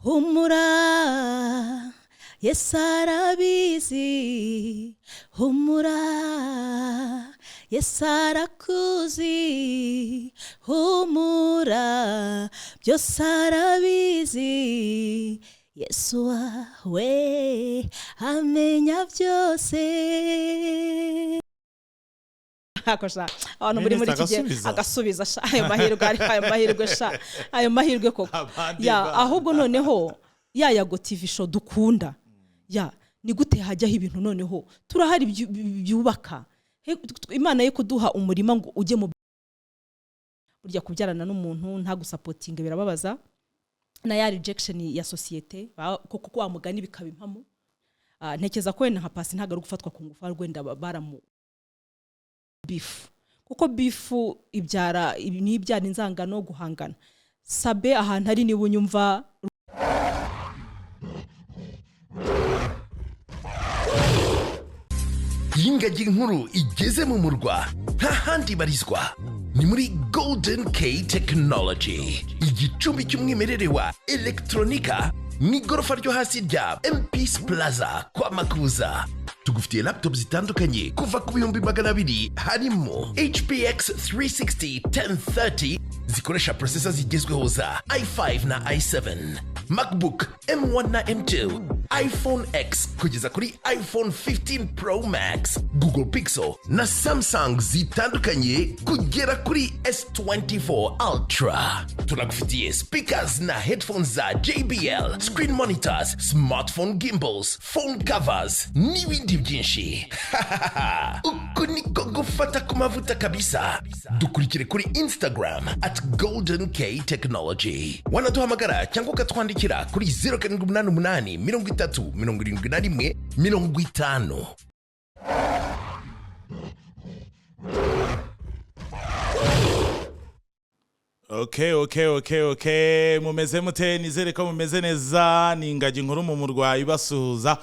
Humura, Yesu arabizi. Humura, Yesu arakuzi. Humura, byose arabizi. Yesu wawe amenya byose. Ako sha, abantu muri iki gihe Agasubiza. Agasubiza sha, ayo mahirwe, ariko ayo mahirwe sha, ayo mahirwe koko. Abandi Ya, ahubwo noneho ya Yago TV Show dukunda, ya ni gute hajyaho ibintu? Noneho turahari byubaka. Imana yo kuduha umurima ngo ujye mu burya kubyarana n'umuntu ntagusupportinge birababaza, na ya rejection ya sosiyete, koko wa mugani bikaba impamo. Ntekereza ko wenda nka Pasi ntabwo ari ugufatwa ku ngufu, ahubwo wenda baramu beef, kuko beef ibyara, niyo ibyara inzangano, guhangana. Sabe ahantu ari, niba unyumva. Iyo ingagi nkuru igeze mu murwa, nta handi ibarizwa, ni muri Golden K Technology, igicumbi cy'umwimerere wa elegitoronika, mu igorofa ryo hasi rya MPC Plaza kwa Makuza. Tugufitiye laptop zitandukanye kuva ku 200,000, harimo HPX 360 1030 zikoresha processor zigezweho za i5 na i7, MacBook M1 na M2, iPhone X kugeza kuri iPhone 15 Pro Max, Google Pixel na Samsung zitandukanye kugera kuri S24 Ultra. Tunagufitiye speakers na headphones za JBL, screen monitors, smartphone gimbals, phone covers n'ibindi byinshi. Uku niko gufata ku mavuta kabisa. Dukurikire kuri Instagram @GoldenKTechnology. Wanaduhamagara cyangwa ukatwandikira kuri 0788 30 71 50. Okay, mumeze mute? Nizere ko mumeze neza. Ni Ingagi Nkuru mu murwayi basuhuza.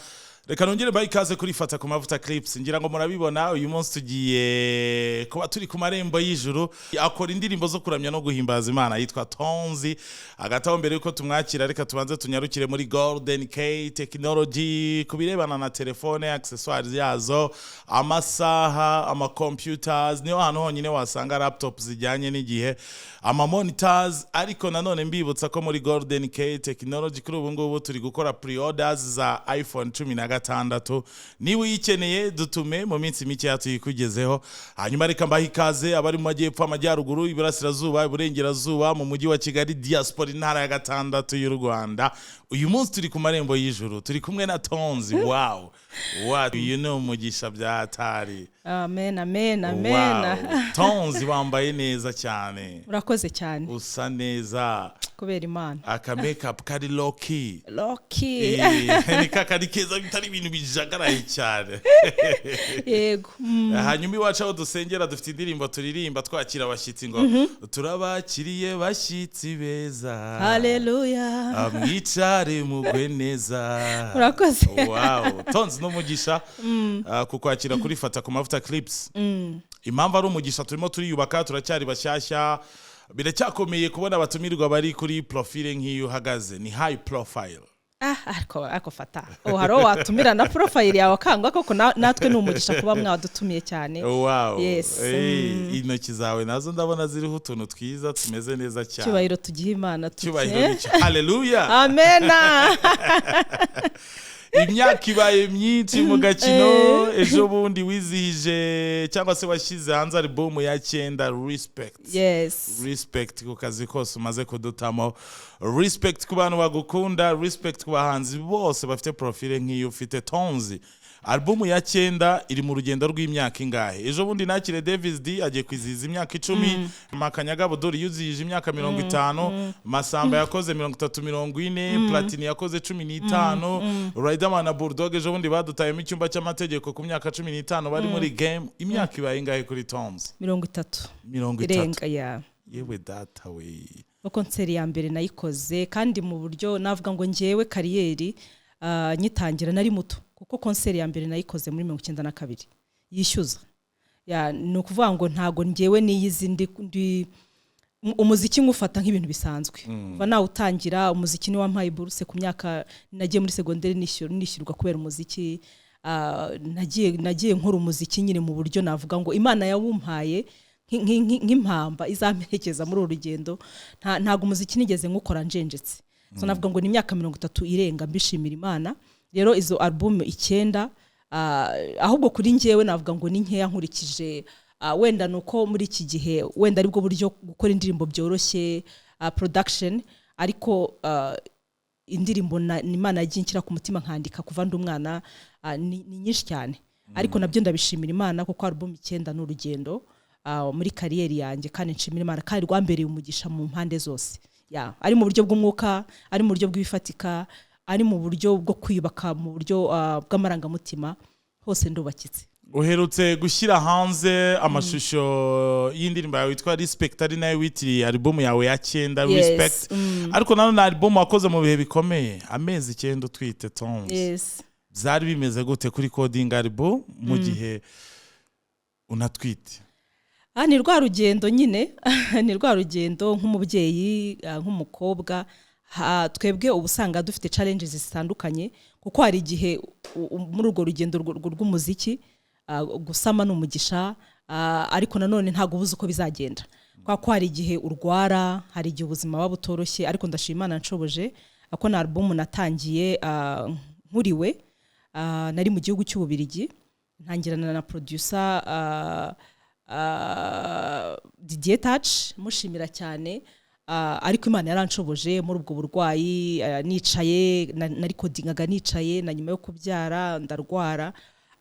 Reka nongere mbahe ikaze kuri Fata ku Mavuta Clips. Ngira ngo murabibona, uyu munsi tugiye kuba turi ku marembo y'ijuru. Akora indirimbo zo kuramya no guhimbaza Imana, yitwa Tonzi. Hagati aho, mbere yuko tumwakira, reka tubanze tunyarukire muri Golden K Technology ku birebana na telefone, accessoires yazo, amasaha, ama computers. Niho hantu honyine wasanga laptop zijyanye n'igihe, ama monitors. Ariko nanone mbibutsa ko muri Golden K Technology kuri ubu ngubu turi gukora pre-orders za iPhone 16. Niba uyikeneye, dutume, mu minsi mikeya tuyikugezeho. Hanyuma reka mbahe ikaze abari mu majyepfo, amajyaruguru, iburasirazuba, iburengerazuba, mu mujyi wa Kigali, diaspora, intara ya gatandatu y'u Rwanda. Uyu munsi turi ku marembo y'ijuru, turi kumwe na Tonzi. Wow, uyu ni umugisha bya hatari. Amen, amen, amen. Wow. Tonzi, wambaye neza cyane. Urakoze cyane. Usa neza. Kubera Imana. Aka makeup kari low-key. Low-key. Eh, ni kakari keza, bitari ibintu bijagaraye cyane. Yego. Hanyuma iwacu aho dusengera dufite indirimbo turirimba twakira abashyitsi ngo: "Turabakiriye bashyitsi beza." Haleluya. Ah, mwicare mugwe neza. Urakoze. Wow, Tonzi, n'umugisha kukwakira kuri Fata ku Mavuta Clips. Impamvu ari umugisha, turimo turiyubaka, turacyari bashyashya, biracyakomeye kubona abatumirwa bari kuri profile nk'iyo uhagaze, ni high profile. Ah, ariko Fata, ubu hari uwo watumira na profile yawe akangwa koko? Natwe ni umugisha kuba mwadutumiye cyane. Wow. Yes. Hey, intoki zawe nazo ndabona ziriho utuntu twiza tumeze neza cyane. Cyubahiro tugihe Imana tuti. Cyubahiro nicyo, haleluya. Amena. Imyaka ibaye myinshi mu gakino. Ejo bundi wizihije cyangwa se washyize hanze album ya cyenda, Respect. Yes. Respect ku kazi kose umaze kudutamo, respect ku bantu bagukunda, respect ku bahanzi bose bafite profile nk'iyo ufite. Tonzi, album ya cyenda iri mu rugendo rw'imyaka ingahe? Ejo bundi nakire Davis D, agiye kwizihiza imyaka 10. Makanyaga Buduri yuzihije imyaka 50. Masamba yakoze 30, 40. Platini yakoze 15. Riderman na Bulldog ejo bundi badutayemo icyumba cy'amategeko ku myaka 15 bari muri game. Imyaka ibaye ingahe kuri Tonzi? 30. 30. Irenga, ya. Yewe data we! No concert ya mbere nayikoze kandi mu buryo navuga ngo ngewe carrière nyitangira nari muto, kuko concert ya mbere nayikoze muri 92 yishyuza. Ya, ni ukuvuga ngo ntago ngewe niyizi ndi Umuziki ngufata nk'ibintu bisanzwe. Kuva nawe utangira umuziki, ni wampaye buruse ku myaka nagiye muri segonderi, nishyurwa kubera umuziki. Nagiye nkora umuziki nyine mu buryo navuga ngo Imana yawumpaye nk'impamba izamperekeza muri uru rugendo. Ntabwo umuziki nigeze nkukora njenjetse. So navuga ngo ni imyaka 30 irenga mbishimira Imana. Rero izo album 9, ahubwo kuri njyewe navuga ngo ni nkeya nkurikije, wenda nuko muri iki gihe wenda aribwo buryo gukora indirimbo byoroshye, production, ariko indirimbo Imana yagiye inshyira ku mutima nkandika kuva ndi umwana, ni nyinshi cyane. Ariko nabyo ndabishimira Imana, kuko album 9 ni urugendo muri kariyeri yanjye, kandi nshimira Imana kandi rwambereye umugisha mu mpande zose. Ya, ari mu buryo bw'umwuka, ari mu buryo bw'ibifatika, ari mu buryo bwo kwiyubaka, mu buryo bw'amarangamutima, hose ndubakitse. Uherutse gushyira hanze amashusho y'indirimbo yawe witwa Respect, ari nayo witiriye album yawe ya 9, Respect. Ariko nanone album wakoze mu bihe bikomeye, amezi 9 utwite Tonzi. Byari bimeze gute kuri recording album mu gihe unatwite? Ni rwa rugendo nyine, ni rwa rugendo nk'umubyeyi, nk'umukobwa. Twebwe uba usanga dufite challenges zitandukanye, kuko hari igihe muri urwo rugendo rw'umuziki, gusama ni umugisha, ariko nanone ntabwo ubuze uko bizagenda, kubera ko hari igihe urwara, hari igihe ubuzima buba butoroshye. Ariko ndashima Imana nshoboje ko na album natangiye nkuriwe, nari mu gihugu cy'Ububirigi, ntangirana na producer Didier Touch, mushimira cyane. Ariko Imana yaranshoboje muri ubwo burwayi, nicaye narikodingaga nicaye, na nyuma yo kubyara ndarwara,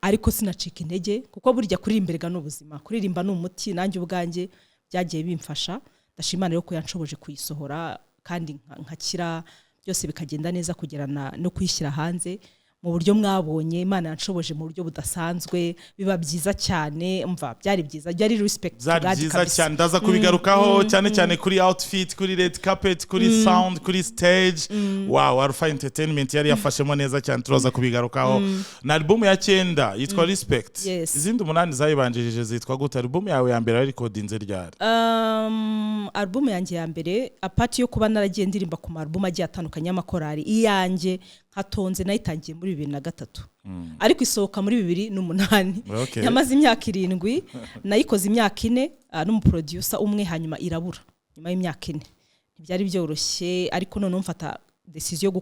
ariko sinacika intege, kuko burya kuririmba ni ubuzima, kuririmba ni umuti. Nanjye ubwanjye byagiye bimfasha. Ndashima Imana rero ko yanshoboje kuyisohora kandi nkakira, byose bikagenda neza kugerana no kuyishyira hanze mu buryo mwabonye. Imana yanshoboje mu buryo budasanzwe, biba byiza cyane. Mva byari byiza, byari respect to Byari God byiza kabisa. cyane. Ndaza kubigarukaho cyane cyane kuri outfit, kuri red carpet, kuri sound, kuri stage. Wow, Alpha Entertainment yari yafashemo neza cyane, turaza kubigarukaho. Na album ya 9 yitwa Respect. Yes. Izindi 8 zayibanjirije zitwa gute? Album yawe ya mbere yarikodinze ryari? Album yanjye ya mbere, apart yo kuba naragiye ndirimba ku ma album agiye atandukanye y'amakorali, iyanjye nkatonze nayitangiye muri 2003, ariko isohoka muri 2008. Yamaze imyaka 7, nayikoze imyaka 4 n'umuproducer umwe, hanyuma irabura nyuma y'imyaka 4. Ntibyari byoroshye, ariko noneho mfata decision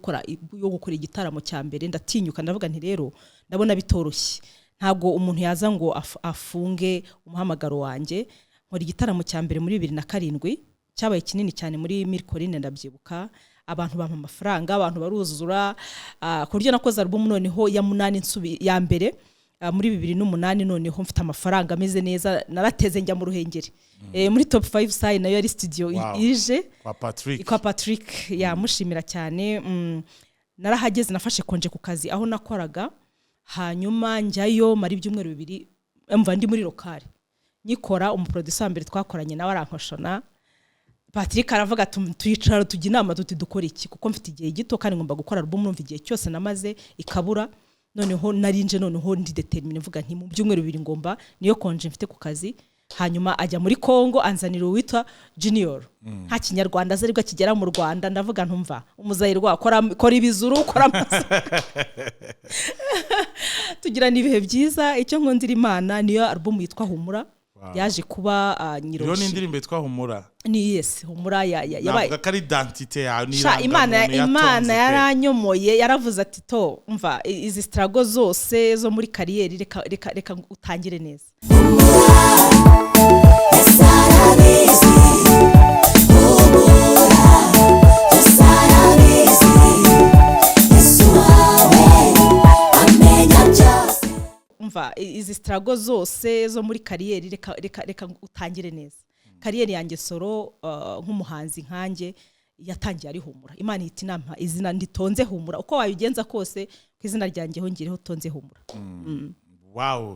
yo gukora igitaramo cya mbere. Ndatinyuka, ndavuga nti rero ndabona bitoroshye, ntabwo umuntu yaza ngo afunge umuhamagaro wanjye. Nkora igitaramo cya mbere muri 2007, cyabaye kinini cyane muri Mille Collines, ndabyibuka. Abantu bampa amafaranga, abantu baruzura, ku buryo nakoze album noneho ya 8 nsubi ya mbere, muri 2008. Noneho mfite amafaranga ameze neza, narateze njya mu Ruhengeri, muri Top 5 Sai, nayo yari studio ije Kwa Patrick. Kwa Patrick, yamushimira cyane. Narahageze, nafashe congé ku kazi aho nakoraga, hanyuma njyayo mara ibyumweru 2, mva ndi muri local nyikora. Umuproducer wa mbere twakoranye nawe arankoshona. Patrick aravuga ati tuyicara tujya inama, tuti dukora iki, kuko mfite igihe gito kandi ngomba gukora album. Numva igihe cyose namaze ikabura. Noneho narinje, noneho ndi determined, mvuga nti mu byumweru 2 ngomba, niyo congé mfite ku kazi. Hanyuma ajya muri Congo anzanira uwitwa Junior, nta Kinyarwanda azi, aribwo akigera mu Rwanda. Ndavuga ntumva umuzayirwa, kora ibizuru, kora amazu, tugirana ibihe byiza. Icyo nkundira Imana, niyo album yitwa Humura yaje kuba Iyo ni Nyiroshi. indirimbo yitwa Humura. Ni yes, Humura yabaye Navuga ko ari identité yawe, ni Sha, Imana irangamuntu ya Imana Tonzi pe. yaranyomoye, yaravuze ati to umva izi struggle zose zo muri kariyeri, reka reka reka utangire neza. Yesu humura, Yesu arabizi, Yesu wawe amenya byose. Umva izi struggle zose zo muri kariyeri, reka reka reka utangire neza kariyeri yanjye solo, nk'umuhanzi nkanjye yatangiye ari Humura. Imana ihita inampa izina nditonze Humura, uko wabigenza kose ku izina ryanjye hongereho Tonze Humura. Wow,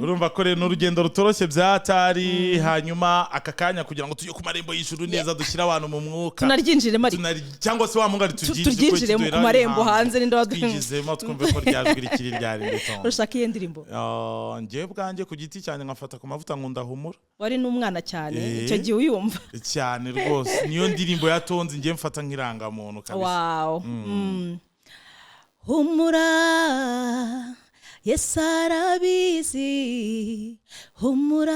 urumva ko rero ni urugendo rutoroshye byatari. Hanyuma aka kanya, kugira ngo tujye ku marembo y'ijuru neza, dushyire abantu mu mwuka. Tunaryinjiremo ariko. Cyangwa se wa mungari Turyinjiremo ku marembo hanze, ninde twigizemo, twumve ko ryajwi rikiri ryari ritonze. Urashaka iyihe ndirimbo? Ah, njyewe bwanjye ku giti cyanjye nkafata ku mavuta, nkunda Humura. Wari n'umwana cyane Eh. icyo gihe uyumva. Cyane rwose, niyo ndirimbo yatonze njye mfata nk'irangamuntu kabisa. Wow. Humura, Yesu arabizi. Humura,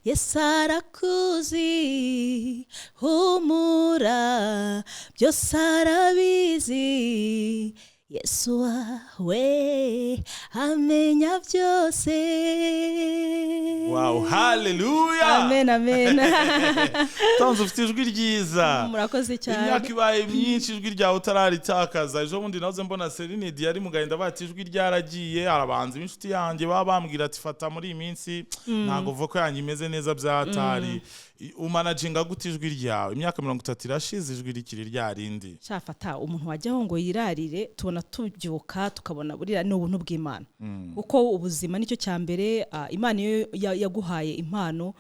Yesu arakuzi. Humura, byose arabizi. Yesu wawe amenya byose. Wow, haleluya! Amen, amen. Tonzi, ufite ijwi ryiza. Murakoze cyane. Imyaka ibaye myinshi, ijwi ryawe utararitakaza. Ejo bundi nahoze mbona Celine Dion ari mu gahinda, bati ijwi ryaragiye. Abahanzi b'inshuti yanjye baba bambwira ati: "Fata, muri iyi minsi ntabwo vocal yanjye imeze neza byatari." Umanaginga gute ijwi ryawe? Imyaka 30 irashize, ijwi rikiri ryarindi. Shafata, umuntu wajyaho ngo yirarire, tubona tubyuka tukabona buriya ni ubuntu bw'Imana, kuko ubuzima nicyo cya mbere. Imana iyo yaguhaye impano,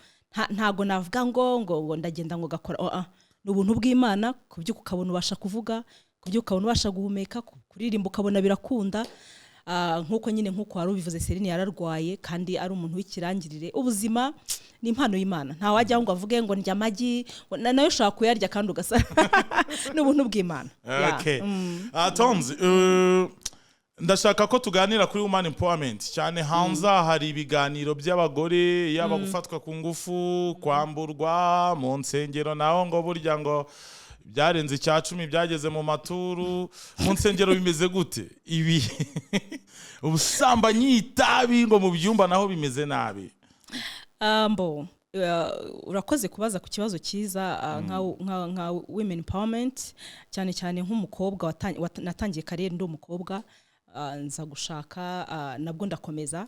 ntago navuga ngo ndagenda ngo gakora. Oh, ah. Ni ubuntu bw'Imana kubyuka ukabona ubasha kuvuga, kubyuka ukabona ubasha guhumeka, kuririmba ukabona birakunda. Nk'uko nyine, nk'uko wari ubivuze, Celine yararwaye kandi ari umuntu w'ikirangirire. Ubuzima ni impano y'Imana, nta wajyaho ngo avuge ngo ndya amagi, nayo ushobora kuyarya kandi ugasa. Ni ubuntu bw'Imana. Yeah. Okay. Tonzi, ndashaka ko tuganira kuri woman empowerment cyane. Hanze aha hari ibiganiro by'abagore, yaba gufatwa ku ngufu, kwamburwa mu nsengero, naho ngo burya ngo byarenze 10% byageze mu maturu. Mu nsengero bimeze gute? Ibi ubusambanyi, itabi, ngo mu byumba naho bimeze nabi. Mbo urakoze kubaza ku kibazo cyiza, nka women empowerment, cyane cyane nk'umukobwa natangiye career ndi umukobwa, nza gushaka, nabwo ndakomeza.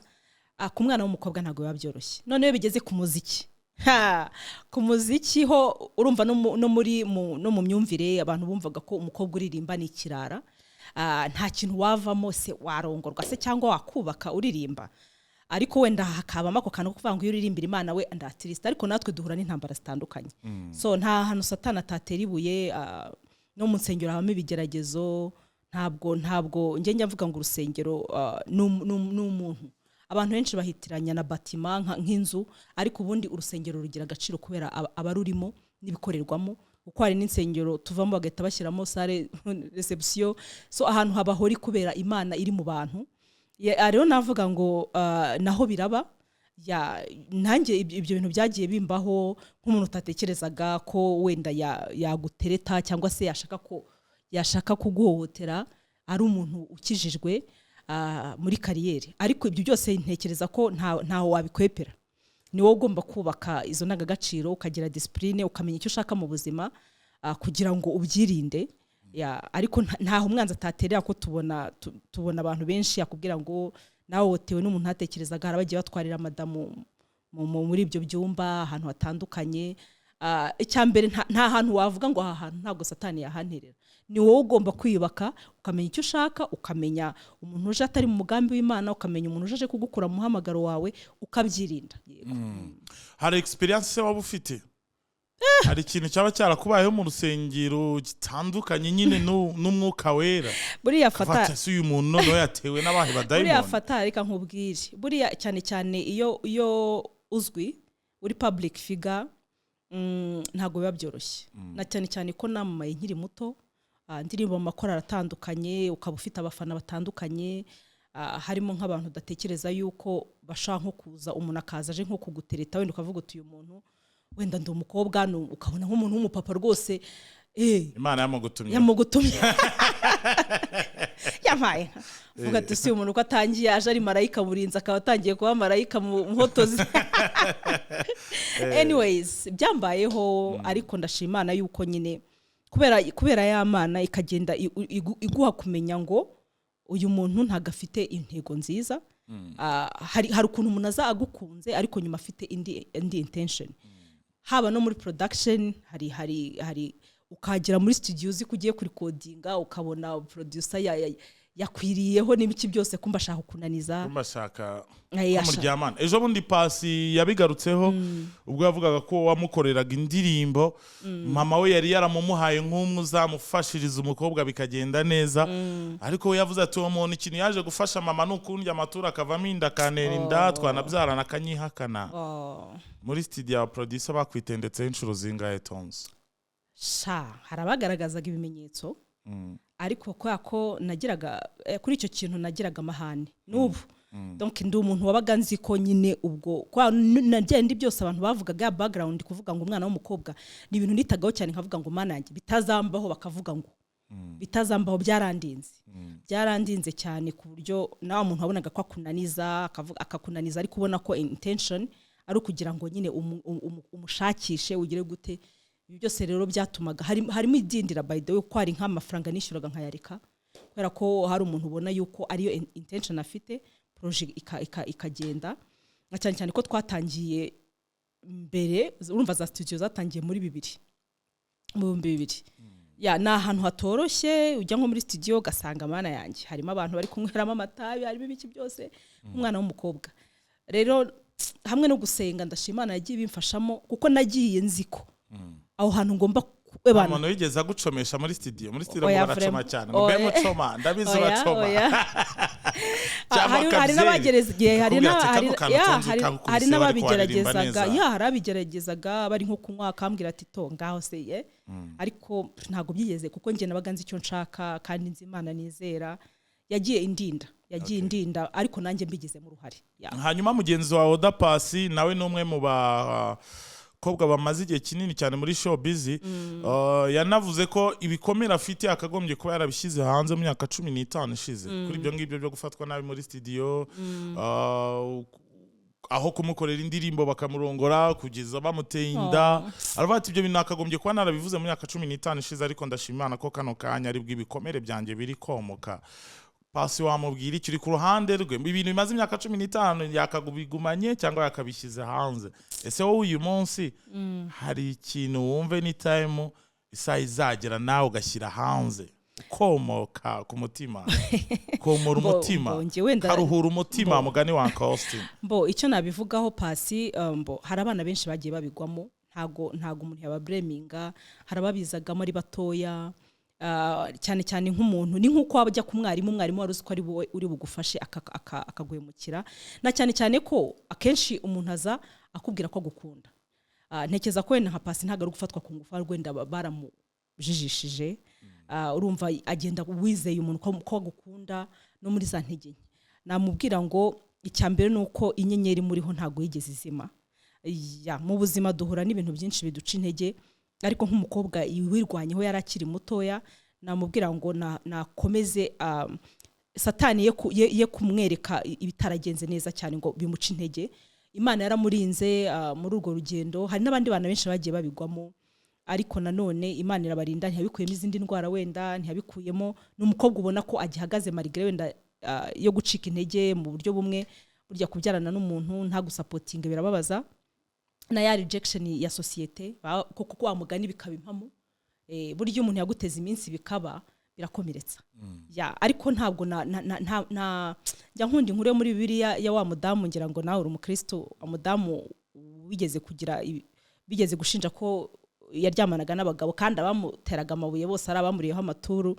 Ku mwana w'umukobwa ntabwo biba byoroshye. Noneho iyo bigeze ku muziki, ha, ku muziki ho urumva no mu myumvire abantu bumvaga ko umukobwa uririmba ni ikirara. Nta kintu wavamo, se warongorwa se cyangwa wakubaka uririmba? Ariko wenda hakabamo ako kantu ko kuvuga ngo iyo uririmbira Imana we ndatiriste. Ariko natwe duhura n'intambara zitandukanye, so nta hantu Satani atatera ibuye. No mu nsengero habamo ibigeragezo. Ntabwo njye njya mvuga ngo urusengero ni umuntu. Abantu benshi bahitiranya na bâtiment nk'inzu, ariko ubundi urusengero rugira agaciro kubera abarurimo n'ibikorerwamo, kuko hari n'insengero tuvamo bagahita bashyiramo salle reception. So ahantu habahori kubera Imana iri mu bantu. Rero navuga ngo naho biraba. Ya, nanjye ibyo bintu byagiye bimbaho, nk'umuntu utatekerezaga ko wenda yagutereta cyangwa se yashaka kuguhohotera ari umuntu ukijijwe, muri career. Ariko ibyo byose ntekereza ko ntaho wabikwepera. Ni wowe ugomba kubaka izo ndangagaciro, ukagira discipline, ukamenya icyo ushaka mu buzima, kugira ngo ubyirinde. Ya, ariko ntaho umwanzi ataterera, ko tubona abantu benshi yakubwira ngo nawe wotewe n'umuntu ntatekerezaga. Hari abagiye batwarira madamu muri ibyo byumba ahantu hatandukanye. Icya mbere, nta hantu wavuga ngo aha hantu ntabwo Satani yahanterera. Ni wowe ugomba kwiyubaka, ukamenya icyo ushaka, ukamenya umuntu uje atari mu mugambi w'Imana, ukamenya umuntu uje aje kugukura mu muhamagaro wawe, ukabyirinda. Yego. Hari experience se waba ufite? Hari ikintu cyaba cyarakubayeho mu rusengero gitandukanye nyine n'umwuka wera? Buriya fata Fata, si uyu muntu noneho yatewe n'abahe buriya badayimoni? Fata, reka nkubwire, buriya cyane cyane iyo uzwi, uri public figure, ntabwo biba byoroshye, na cyane cyane ko namamaye nkiri muto, ndirimba mu makorali atandukanye, ukaba ufite abafana batandukanye, harimo nk'abantu udatekereza yuko bashaka nko kuza, umuntu akaza aje nko kugutereta, wenda ukavuga uti uyu muntu wenda ndi umukobwa, ukabona nk'umuntu w'umupapa rwose, Imana yamugutumye. Yamugutumye, yampaye, uvuga ati si umuntu ko atangiye aje ari marayika murinzi, akaba atangiye kuba marayika mu muhotozi. Anyways, byambayeho, ariko ndashima Imana yuko nyine kubera ya Mana ikagenda iguha kumenya ngo uyu muntu ntabwo afite intego nziza. Hari ukuntu umuntu aza agukunze ariko nyuma afite indi intention, haba no muri production. Hari ukagera muri studio uzi ko ugiye kurikodinga, ukabona producer ya, ya, Yakwiriyeho n'ibiki byose, kumba ashaka kunaniza. Kumba ashaka Ay, ko muryamana. Ejo bundi Pasi yabigarutseho ubwo yavugaga ko wamukoreraga indirimbo, mama we yari yaramumuhaye nk'umwe uzamufashiriza umukobwa bikagenda neza, ariko we yavuze ati: "Uwo muntu ikintu yaje gufasha mama ni ukundya amaturo, akavamo inda, akantera inda, twanabyarana akanyihakana." Oh. Muri studio ya producer bakwitendetseho inshuro zingahe, Tonzi? Sha, hari abagaragazaga ibimenyetso, ariko kubera ko nagiraga kuri icyo kintu nagiraga amahane n'ubu, donc ndi umuntu wabaga nzi ko nyine ubwo kwa nagenda byose abantu bavugaga ya background, kuvuga ngo umwana w'umukobwa ni ibintu nitagaho cyane, nkavuga ngo: "Mana yanjye, bitazambaho." Bakavuga ngo bitazambaho. Byarandinze, byarandinze cyane, ku buryo nawe muntu wabonaga ko akunaniza, akavuga akakunaniza, ariko ubona ko intention ari ukugira ngo nyine umushakishe ugere gute. Ibi byose rero byatumaga harimo idindira. By the way, ko hari nk'amafaranga nishyuraga nkayareka kubera ko hari umuntu ubona yuko ariyo intention afite, projet ikagenda. Na cyane cyane ko twatangiye mbere, urumva za studio zatangiye muri bibiri, mu 2000. Ya, ni ahantu hatoroshye. Ujya nko muri studio ugasanga, mana yanjye, harimo abantu bari kunyweramo amatabi, harimo ibiki byose. Umwana w'umukobwa rero, hamwe no gusenga, ndashima Imana yagiye ibimfashamo, kuko nagiye nzi ko aho hantu ngomba Nta ebana. muntu wigeze agucomesha muri studio? Muri studio ngo Oya, baracoma vraiment. cyane, ngo mbe Oya. mucoma, ndabizi Oya, uracoma. oya. Cyangwa Hari akabyeri. n'abagereza hari Akakubwira ati, "Kano kantu tonzi kagukubise, hari bari n'ababigeragezaga. kuharirimba neza." Ya, hari abigeragezaga bari nko kunywa, akambwira ati: "To ngaho se ye." Ariko ntabwo byigeze, kuko njye nabaga nzi icyo nshaka kandi nzi Imana nizera. Yagiye indinda, yagiye indinda, ariko nanjye mbigizemo uruhare. Ya. Hanyuma mugenzi wawe Oda Pasi nawe ni umwe mu bakobwa bamaze igihe kinini cyane muri showbiz. Yanavuze ko ibikomere afite akagombye kuba yarabishyize hanze mu myaka 15 ishize, kuri ibyo ngibyo byo gufatwa nabi muri studio, aho kumukorera indirimbo bakamurongora kugeza bamuteye inda. Aravuga ati: "Ibyo bintu nakagombye kuba narabivuze mu myaka 15 ishize, ariko ndashima Imana ko kano kanya aribwo ibikomere byanjye biri komoka." Pasi wamubwira icyo uri ku ruhande rwe? Ibintu bimaze imyaka 15 yakabigumanye cyangwa yakabishyize hanze? Ese wowe uyu munsi hari ikintu wumve ni time, isaha izagera nawe ugashyira hanze, ukomoka ku mutima, komora umutima, Mbo, njye karuhura umutima, mugani wa Uncle Austin? Mbo, icyo nabivugaho, Pasi, mbo hari abana benshi bagiye babigwamo, ntago umuntu yabablaminga. Hari ababizagamo ari batoya, cyane cyane nk'umuntu ni nk'uko waba ujya ku mwarimu, umwarimu wari uzi ko ari wowe uri bugufashe akaguhemukira, na cyane cyane ko akenshi umuntu aza akubwira ko agukunda. Ntekereza ko wenda nka Pasi ntabwo ari gufatwa ku ngufu, ahubwo wenda baramujijishije. Urumva agenda wizeye umuntu ko agukunda no muri za ntege nke. Namubwira ngo icya mbere ni uko inyenyeri muriho ntabwo yigeze izima. Ya, mu buzima duhura n'ibintu byinshi biduca intege, ariko nk'umukobwa wirwanyeho yari akiri mutoya, namubwira ngo nakomeze satani ye kumwereka ibitaragenze neza cyane ngo bimuce intege. Imana yaramurinze muri urwo rugendo. Hari n'abandi bana benshi bagiye babigwamo, ariko nanone Imana irabarinda, ntiyabikuyemo izindi ndwara, wenda ntiyabikuyemo. Ni umukobwa ubona ko agihagaze malgré wenda yo gucika intege mu buryo bumwe. Burya kubyarana n'umuntu ntagusupportinge birababaza, na ya rejection ya sosiyete, kuko wa mugani bikaba impamo. Burya umuntu yaguteza iminsi bikaba birakomeretsa. Ya, ariko ntabwo na, na, na, na, na njya nkunda inkuru yo muri Bibiliya ya wa mudamu, ngira ngo nawe uri umukristo, umudamu wigeze kugira bigeze gushinja ko yaryamanaga n'abagabo, kandi abamuteraga amabuye bose ari abamuriyeho amaturu.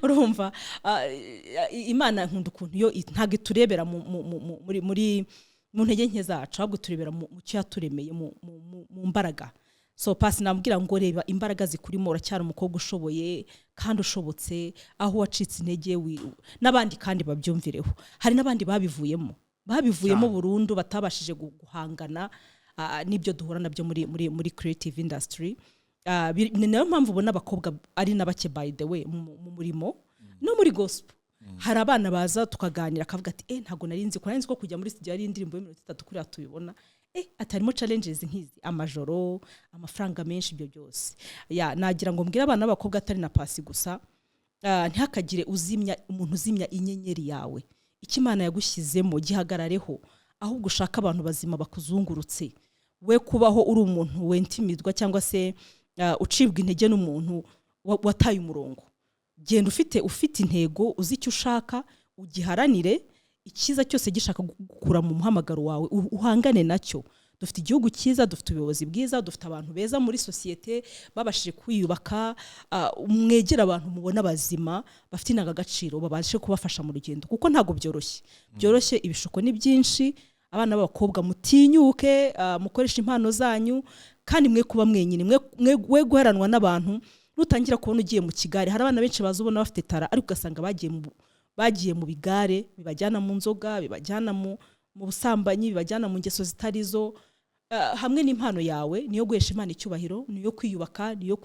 Urumva, Imana nkunda ukuntu yo ntabwo iturebera muri mu ntege nke zacu, ahubwo turebera mu cyo yaturemeye, mu mbaraga. So Pasi nabwira ngo reba imbaraga zikurimo, uracyari umukobwa ushoboye kandi ushobotse. Aho wacitse intege n'abandi kandi babyumvireho, hari n'abandi babivuyemo Cyane. burundu, batabashije guhangana n'ibyo duhura nabyo muri creative industry. Ni nayo mpamvu ubona abakobwa ari na bake, by the way, mu murimo no muri gospel. Hari abana baza tukaganira, akavuga ati: "Ntabwo nari nzi ko, nari nzi ko kujya muri studio ari indirimbo y'iminota 3 kuriya tubibona, atarimo challenges nk'izi, amajoro, amafaranga menshi, ibyo byose." Ya, nagira ngo mbwire abana b'abakobwa, atari na Pasi gusa, ntihakagire uzimya, umuntu uzimya inyenyeri yawe. Icyo Imana yagushyizemo gihagarareho, ahubwo ushaka abantu bazima bakuzungurutse. We kubaho uri umuntu wentimidwa cyangwa se ucibwa intege n'umuntu wataye umurongo. Genda ufite intego, uzi icyo ushaka, ugiharanire. Icyiza cyose gishaka gukura mu muhamagaro wawe, uhangane nacyo. Dufite igihugu cyiza, dufite ubuyobozi bwiza, dufite abantu beza muri sosiyete babashije kwiyubaka. Mwegera abantu mubona bazima, bafite indangagaciro, babashe kubafasha mu rugendo, kuko ntabwo byoroshye. Ibishuko ni byinshi. Abana b'abakobwa, mutinyuke, mukoreshe impano zanyu, kandi mwe kuba mwenyine, we guheranwa n'abantu. Nutangira kubona ugiye mu kigare, hari abana benshi baza ubona bafite talent, ariko ugasanga bagiye mu bigare bibajyana mu nzoga, bibajyana mu busambanyi, bibajyana mu ngeso zitari zo. Hamwe n'impano yawe, niyo guhesha Imana icyubahiro, niyo kwiyubaka, niyo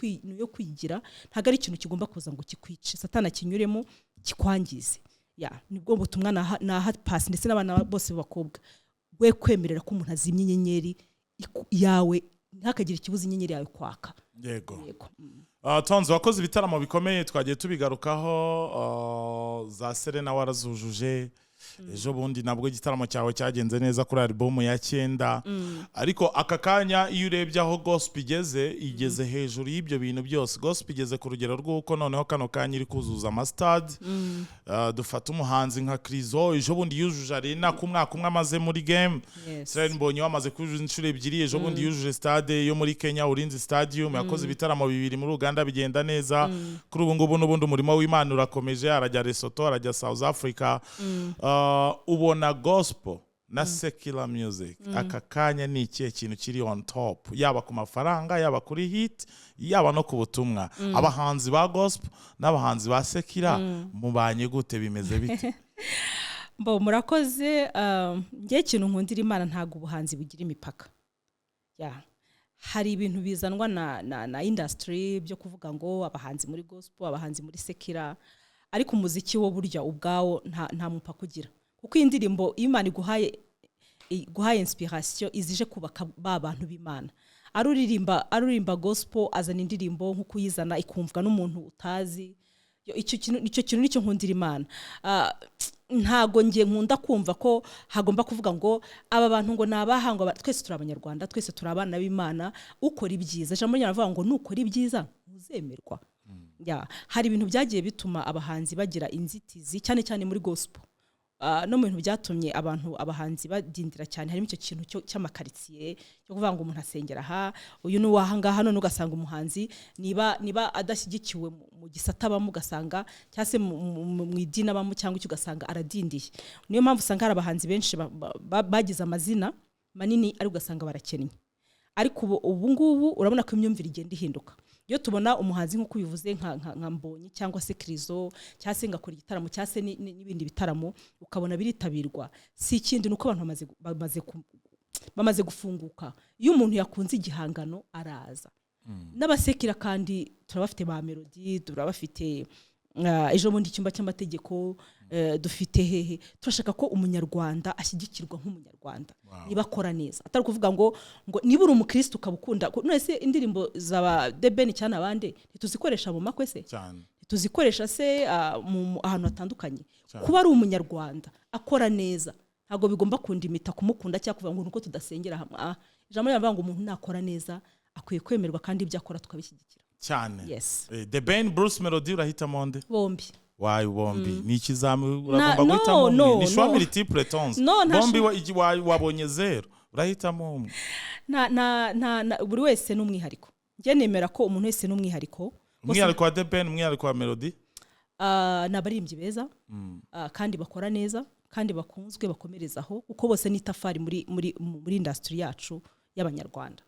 kwigira. Ntabwo ari ikintu kigomba kuza ngo kikwice, Satana akinyuremo kikwangize. Ya, nibwo butumwa naha Pasi ndetse n'abana bose b'abakobwa: we kwemerera ko umuntu azimya inyenyeri yawe, ntihakagire ikibuza inyenyeri yawe kwaka. Yego. Yego. Tonzi, wakoze ibitaramo bikomeye, twagiye tubigarukaho, za Serena warazujuje, ejo bundi nabwo igitaramo cyawe cyagenze neza kuri alubumu ya 9. Ariko aka kanya, iyo urebye aho gospel igeze, igeze hejuru y'ibyo bintu byose. Gospel igeze ku rugero rw'uko noneho kano kanya iri kuzuza amasitade. Dufate umuhanzi nka Krizo, ejo bundi yujuje arena ku mwaka umwe amaze muri game. Israel Mbonyi wamaze kuzuza inshuro ebyiri, ejo bundi yujuje stade yo muri Kenya, Ulinzi Stadium. Yakoze ibitaramo bibiri muri Uganda bigenda neza. Kuri ubu ngubu n'ubundi umurimo w'Imana urakomeje, arajya Lesotho, arajya South Africa. Ubona gospel na secular music aka kanya ni ikihe kintu kiri on top, yaba ku mafaranga, yaba kuri hit, yaba no ku butumwa? Abahanzi ba gospel n'abahanzi ba secular mubanye gute? Bimeze bite? Mbo murakoze. Njye ikintu nkundira Imana, ntabwo ubuhanzi bugira imipaka. Ya, hari ibintu bizanwa na industry byo kuvuga ngo abahanzi muri gospel, abahanzi muri secular, ariko umuziki wo burya ubwawo nta mupaka ugira, kuko iyi ndirimbo iyo Imana iguhaye inspiration izije kubaka ba bantu b'Imana, ari uririmba gospel azana indirimbo nk'uko uyizana ikumvwa n'umuntu utazi. Yo, icyo kintu nicyo nkundira Imana. Ntago ngiye nkunda kumva ko hagomba kuvuga ngo aba bantu ngo ni abaha, ngo twese turi Abanyarwanda, twese turi abana b'Imana. Ukora ibyiza, ijambo ry'Imana rivuga ngo nukora ibyiza ntuzemerwa. Ya, hari ibintu byagiye bituma abahanzi bagira inzitizi, cyane cyane muri gospel. No mu bintu byatumye abantu, abahanzi badindira cyane, harimo icyo kintu cy'amakaritsiye cyo kuvuga ngo umuntu asengera aha, uyu ni uwaha ngaha. None ugasanga umuhanzi niba adashyigikiwe mu gisata abamo, ugasanga cyangwa se mu idini abamo cyangwa icyo, ugasanga aradindiye. Niyo mpamvu usanga hari abahanzi benshi bagize amazina manini, ariko ugasanga barakennye. Ariko ubu ngubu urabona ko imyumvire igenda ihinduka. Iyo tubona umuhanzi nk'uko ubivuze nka Mbonyi cyangwa se Krizo, cyangwa se ngakora igitaramo, cyangwa se n'ibindi bitaramo, ukabona biritabirwa, si ikindi, ni uko abantu bamaze gufunguka. Iyo umuntu yakunze igihangano araza. N'aba secular kandi turabafite, ba Melody turabafite, ejo bundi icyumba cy'amategeko, dufite hehe. Turashaka ko Umunyarwanda ashyigikirwa nk'Umunyarwanda niba akora neza, atari ukuvuga ngo niba uri umukristo ukaba ukunda. None se indirimbo za The Ben cyane abandi ntituzikoresha mu makwe se? Cyane. Ntituzikoresha se ahantu hatandukanye? Cyane. Kuba ari Umunyarwanda akora neza ntabwo bigomba kundimita kumukunda cyangwa kuvuga ngo nuko tudasengera hamwe. Ijambo riravuga ngo umuntu nakora neza akwiye kwemerwa, kandi ibyo akora tukabishyigikira. Cyane. Yes. The Ben, Bruce Melody, urahitamo nde? Bombi. Wayi, bombi ni ikizami, uragomba No, guhitamo umwe. no, Ni choix no. multiple, Tonzi. No, nta Bombi wabonye zero, urahitamo umwe. Nta, buri wese n'umwihariko. Njye nemera ko umuntu wese n'umwihariko. Umwihariko wa The Ben, umwihariko wa Melody? Ni abaririmbyi beza, kandi bakora neza kandi bakunzwe, bakomerezaho, kuko bose ni itafari muri industry yacu y'Abanyarwanda.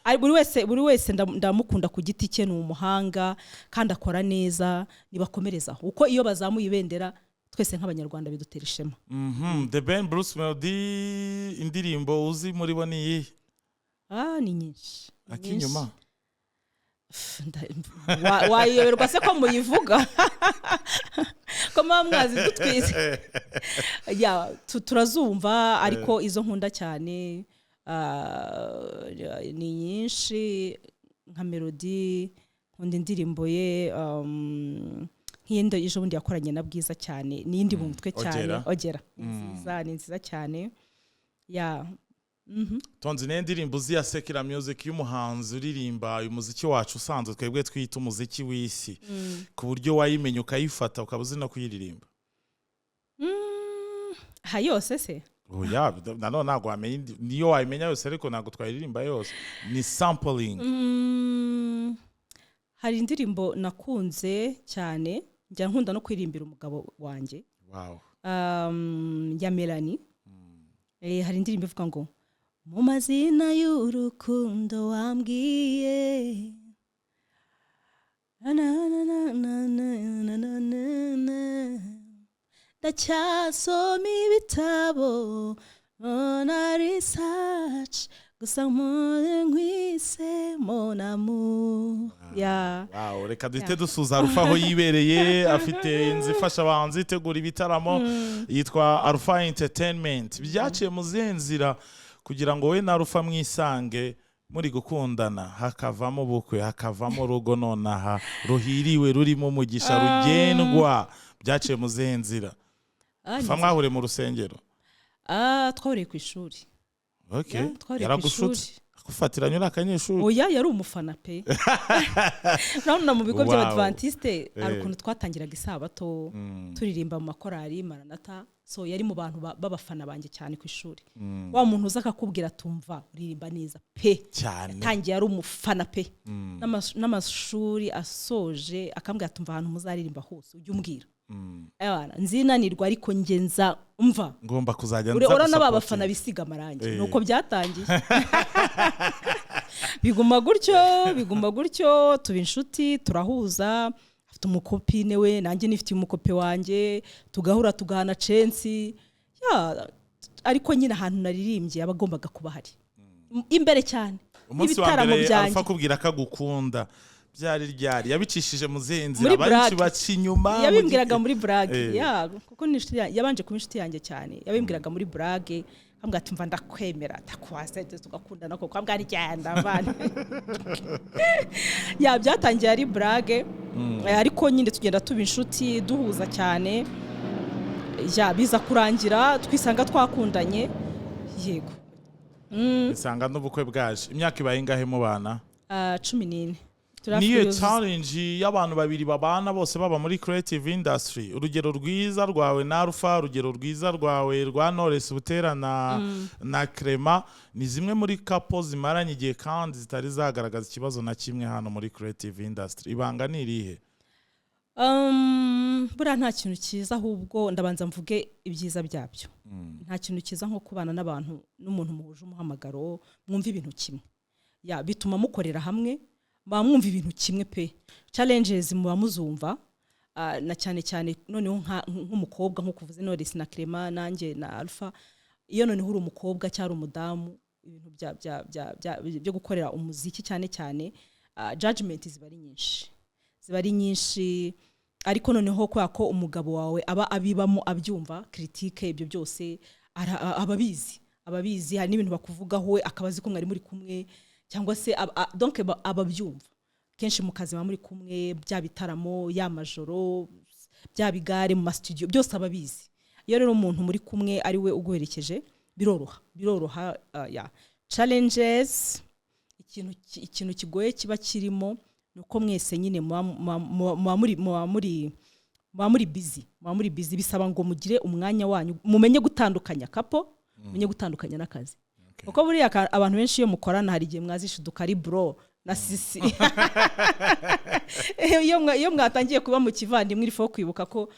Ari buri wese ndamukunda ku giti cye, ni umuhanga kandi akora neza, nibakomerezaho, kuko iyo bazamuye ibendera twese nk'Abanyarwanda bidutera ishema. The Ben, Bruce Melody, indirimbo uzi muri bo ni iyihe? Ni nyinshi. Ni Akinyuma. nyinshi. Wayoberwa se ko muyivuga, ko muba mwazi dutwize? Ya, turazumva, ariko izo nkunda cyane ni nyinshi. Nka Melody nkunda indirimbo ye, nk'iyindi ejo bundi yakoranye na Bwiza cyane, n'iyindi mu mutwe cyane. Ogera. Ogera ni nziza, ni nziza cyane. Ya, Tonzi, niyo ndirimbo uzi ya secular music, y'umuhanzi uririmba uyu muziki wacu usanzwe twebwe twita umuziki w'isi, ku buryo wayimenya ukayifata, ukaba uzi no kuyiririmba? Ha, yose se? Oya, nanone ntabwo wamenya niyo wayimenya yose, ariko ntabwo twayiririmba yose, ni sampling. Hari indirimbo nakunze cyane, njya nkunda no kuririmbira umugabo wanjye, ya Melanie. Hari indirimbo ivuga ngo: "Mu mazina y'urukundo wambwiye na na na na na na na na na, ndacyasoma ibitabo na research, gusa mpore nkwise mon amour." Ya. Wow, reka duhite dusuza Alpha aho yibereye. Afite inzu ifasha abahanzi itegura ibitaramo yitwa Alpha Entertainment. Byaciye mu zihe nzira kugira ngo we na Alpha mwisange muri gukundana, hakavamo ubukwe, hakavamo urugo nonaha ruhiriwe, rurimo umugisha, rugendwa? Byaciye mu zihe nzira? Alpha, mwahuriye mu rusengero? Ah, twahuriye ku ishuri. Okay. Ya, twahuriye ku Yaragushutse? ishuri. Akufatiranye uri akanyeshuri? Oya, yari umufana pe. Urabona mu bigo by'Abadventiste hari ukuntu twatangiraga isabato turirimba mu makorari Maranata. So yari mu bantu b'abafana banjye cyane ku ishuri, wa muntu uza akakubwira: "Tumva uririmba neza pe." Yatangiye ari umufana pe. N'amashuri asoje akambwira: "Tumva, ahantu muzaririmba hose ujye umbwira." Ewana, nzinanirwa, ariko njye nza mva Ngomba kuzajya nza urabona ba gusupportinga. bafana bisiga amarangi. Nuko byatangiye, biguma gutyo, biguma gutyo, tuba inshuti, turahuza. Afite umucopine we, nanjye nifitiye umucopain wanjye, tugahura, tugahana chance ya. Ariko nyine ahantu naririmbye aba agombaga kuba hari imbere cyane. Umunsi wa Ibitaramo mbere byanjye. Alpha akubwira ko agukunda byari ryari? Yabicishije mu zihe nzira? Muri Benshi blague. baca inyuma mu Yabimbwiraga muri blague. Ya, kuko ni inshuti yabanje kuba inshuti yanjye cyane. Yabimbwiraga muri blague, akambwira ati: "Mva, ndakwemera, ndakwase, tugakundana koko." Akambwira: "Genda bana." Ya, byatangiye ari blague. Ariko nyine tugenda tuba inshuti, duhuza cyane. Ya, biza kurangira twisanga twakundanye, yego. Bisanga n'ubukwe bwaje. Imyaka ibaye ingahe mubana? Ah, 14. Niyo Turi challenge y'abantu babiri babana bose baba muri creative industry. Urugero rwiza rwawe na Alpha, urugero rwiza rwawe rwa Knowless Butera na Clement, ni zimwe muri couple zimaranye igihe kandi zitari zagaragaza ikibazo na kimwe hano muri creative industry. Ibanga ni irihe? Buriya nta kintu cyiza, ahubwo ndabanza mvuge ibyiza byabyo. Nta kintu cyiza nko kubana n'abantu, n'umuntu muhuje umuhamagaro, mwumva ibintu kimwe. Ya, bituma mukorera hamwe, muba mwumva ibintu kimwe pe. Challenges muba muzumva, na cyane cyane noneho nk'umukobwa, nk'uko uvuze Knowless na Clement, nanjye na Alpha. Iyo noneho uri umukobwa cyangwa umudamu, ibintu byo gukorera umuziki cyane cyane, judgment ziba ari nyinshi, ziba ari nyinshi. Ariko noneho kubera ko umugabo wawe aba abibamo, abyumva, critique, ibyo byose aba abizi. Hari n'ibintu bakuvugaho we akaba azi ko mwari muri kumwe, cyangwa se donc aba abyumva. Kenshi mu kazi muba muri kumwe, bya bitaramo, ya majoro, bya bigare mu masitudiyo, byose aba abizi. Iyo rero umuntu muri kumwe ari we uguherekeje, biroroha, biroroha. Ya, challenges, ikintu kigoye kiba kirimo ni uko mwese nyine muba muri busy, muba muri busy. Bisaba ngo mugire umwanya wanyu, mumenye gutandukanya couple, mumenye gutandukanya n'akazi, kuko buriya abantu benshi iyo mukorana hari igihe mwazishiduka ari bro na sisi. Iyo mwatangiye kuba mu kivandimwe, il faut kwibuka ko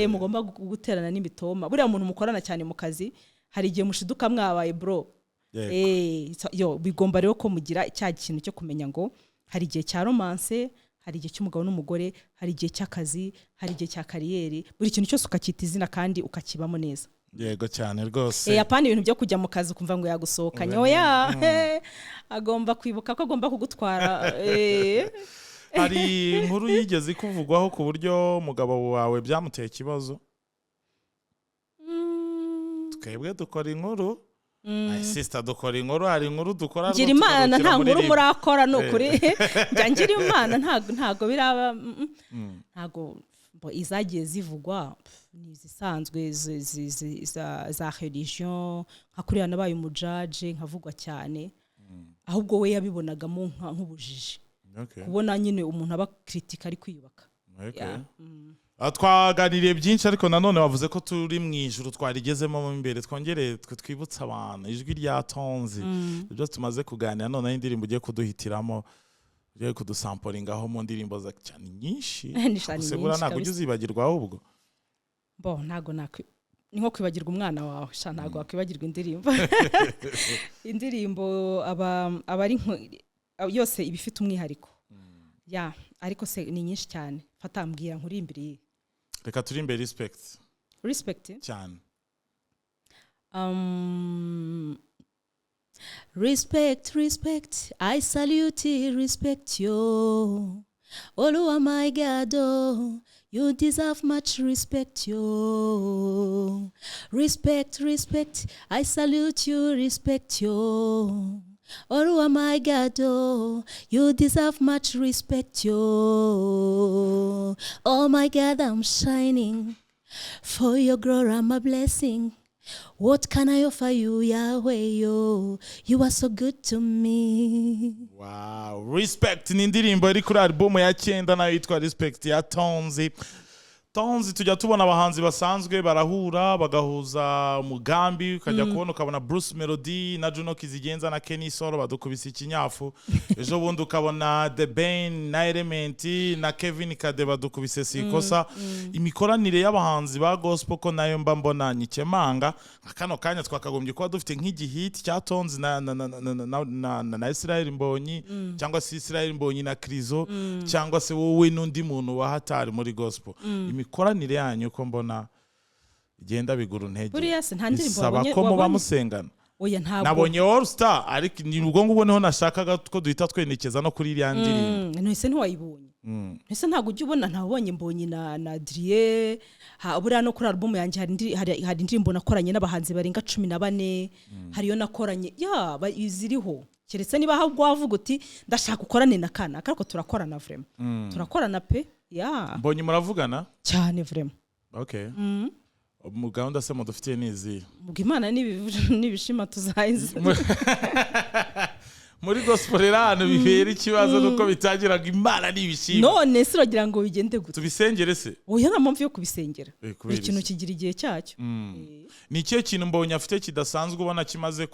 mugomba guterana n'imitoma. Buriya muntu mukorana cyane mu kazi, hari igihe mushiduka mwabaye bro. So, yo bigomba rero ko mugira cya kintu cyo kumenya ngo hari igihe cya romance, hari igihe cy'umugabo n'umugore, hari igihe cy'akazi, hari igihe cya carrière. Buri kintu cyose ukacyita izina kandi ukakibamo neza. Yego cyane rwose. Apana ibintu byo kujya mu kazi ukumva ngo yagusohokanye. Oya, agomba kwibuka ko agomba kugutwara. Hari inkuru yigeze ikuvugwaho ku buryo umugabo wawe byamuteye ikibazo? Twebwe dukora inkuru. My sister, dukora inkuru, hari inkuru dukora Ngira rwose Imana tukagarukira nta muri nkuru RIB. Murakora, ni ukuri njya ngira Imana, ntago biraba, ntago bo izagiye zivugwa, ni izisanzwe za religion, nka kuriya nabaye umujaje nkavugwa cyane. Ahubwo we yabibonagamo nk'ubujiji kubona nyine umuntu aba critique ari kwiyubaka. Yeah. Ah, twaganiriye byinshi, ariko nanone wavuze ko turi mu ijuru twarigezemo mo imbere. Twongere twe twibutse abantu ijwi rya Tonzi, ibyo tumaze kuganira. Noneho indirimbo ugiye kuduhitiramo, ugiye kudusamporingaho mu ndirimbo za cyane nyinshi. Ni cyane Gusa buriya nyinshi ntabwo ujya kabisa. uzibagirwa ahubwo. Bo ntago nakwi ni nko kwibagirwa umwana wawe sha, ntago wakwibagirwa indirimbo. Indirimbo aba ari yose iba ifite umwihariko ya, ariko se ni nyinshi cyane. Fata mbwira nkurimbire iyi. Reka turi imbere Respect. Respect. Cyane. Respect, respect, I salute you, respect you. Oluwa my God, oh, you deserve much respect, you. Respect, respect, I salute you, respect you. Oluwa my God, oh, you deserve much respect, you. Oh my God, I'm shining. For your glory, I'm a blessing. What can I offer you, Yahweh? Yo, you are so good to me. Wow, Respect ni indirimbo iri kuri album ya cyenda, nayo yitwa Respect ya Tonzi. Tonzi, tujya tubona abahanzi basanzwe barahura bagahuza umugambi, ukajya kubona ukabona Bruce Melody na Juno Kizigenza na Kenny Solo badukubise ikinyafu, ejo bundi ukabona The Ben na Element na Kevin Kade badukubise sikosa. Imikoranire y'abahanzi ba gospel ko nayo mba mbona nyikemanga, nka kano kanya twakagombye kuba dufite nk'igihiti cya Tonzi na Israel Mbonyi, cyangwa se Israel Mbonyi na Krizo, cyangwa se wowe n'undi muntu wa hatari muri gospel. Imikoranire yanyu ko mbona igenda bigura intege? Buriya se nta ndirimbo Bisaba wabonye ko muba wabonye? musengana. Oya, ntabwo. Nabonye All Star, ariko ni ubwo ngubwo niho nashakaga ko duhita twerekeza no kuri iriya ndirimbo. Ntese ntiwayibonye? Ese ntabwo ujya ubona? Ntabonye Mbonyi na Adrien ha, buriya no kuri album yanjye hari indirimbo nakoranye n'abahanzi barenga 14. Hariyo nakoranye ya ziriho, keretse niba ahubwo wavuga uti ndashaka ukorane na kana, ariko turakorana, vraiment turakorana pe ya. Mbonyi muravugana? Cyane, vraiment. Okay, mu gahunda se mudufitiye ni izihe? Ubwo Imana nibishima tuzayiza. Muri gospel rero ahantu bibera ikibazo nuko bitangiraga Imana n'ibishima. None se uragira ngo bigende gute? Tubisengere se? Oya, nta mpamvu yo kubisengera. Eh, kubera Buri kintu iki? kigira igihe cyacyo. Ni ikihe kintu Mbonyi afite kidasanzwe ubona kimaze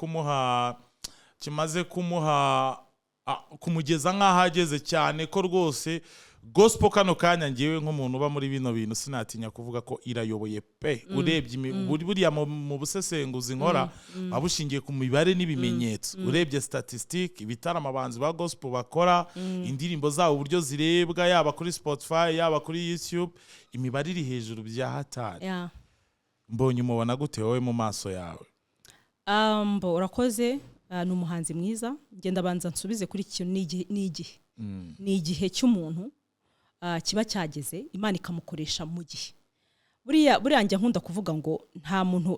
kumuha kumugeza nk'aho ageze, cyane ko rwose gospel kano kanya, ngewe nk'umuntu uba muri bino bintu sinatinya kuvuga ko irayoboye pe? Urebye buriya mu busesenguzi nkora buba bushingiye ku mibare n'ibimenyetso, urebye statistique, ibitaramo abahanzi ba gospel bakora, indirimbo zabo uburyo zirebwa, yaba kuri Spotify, yaba kuri YouTube, imibare iri hejuru bya hatari. Mbonyi umubona gute wowe mu maso yawe? Mbo urakoze. Ni umuhanzi mwiza. Ngenda banza nsubize kuri iki kintu. Ni igihe cy'umuntu kiba cyageze, Imana ikamukoresha mu gihe. Buriya njya nkunda kuvuga ngo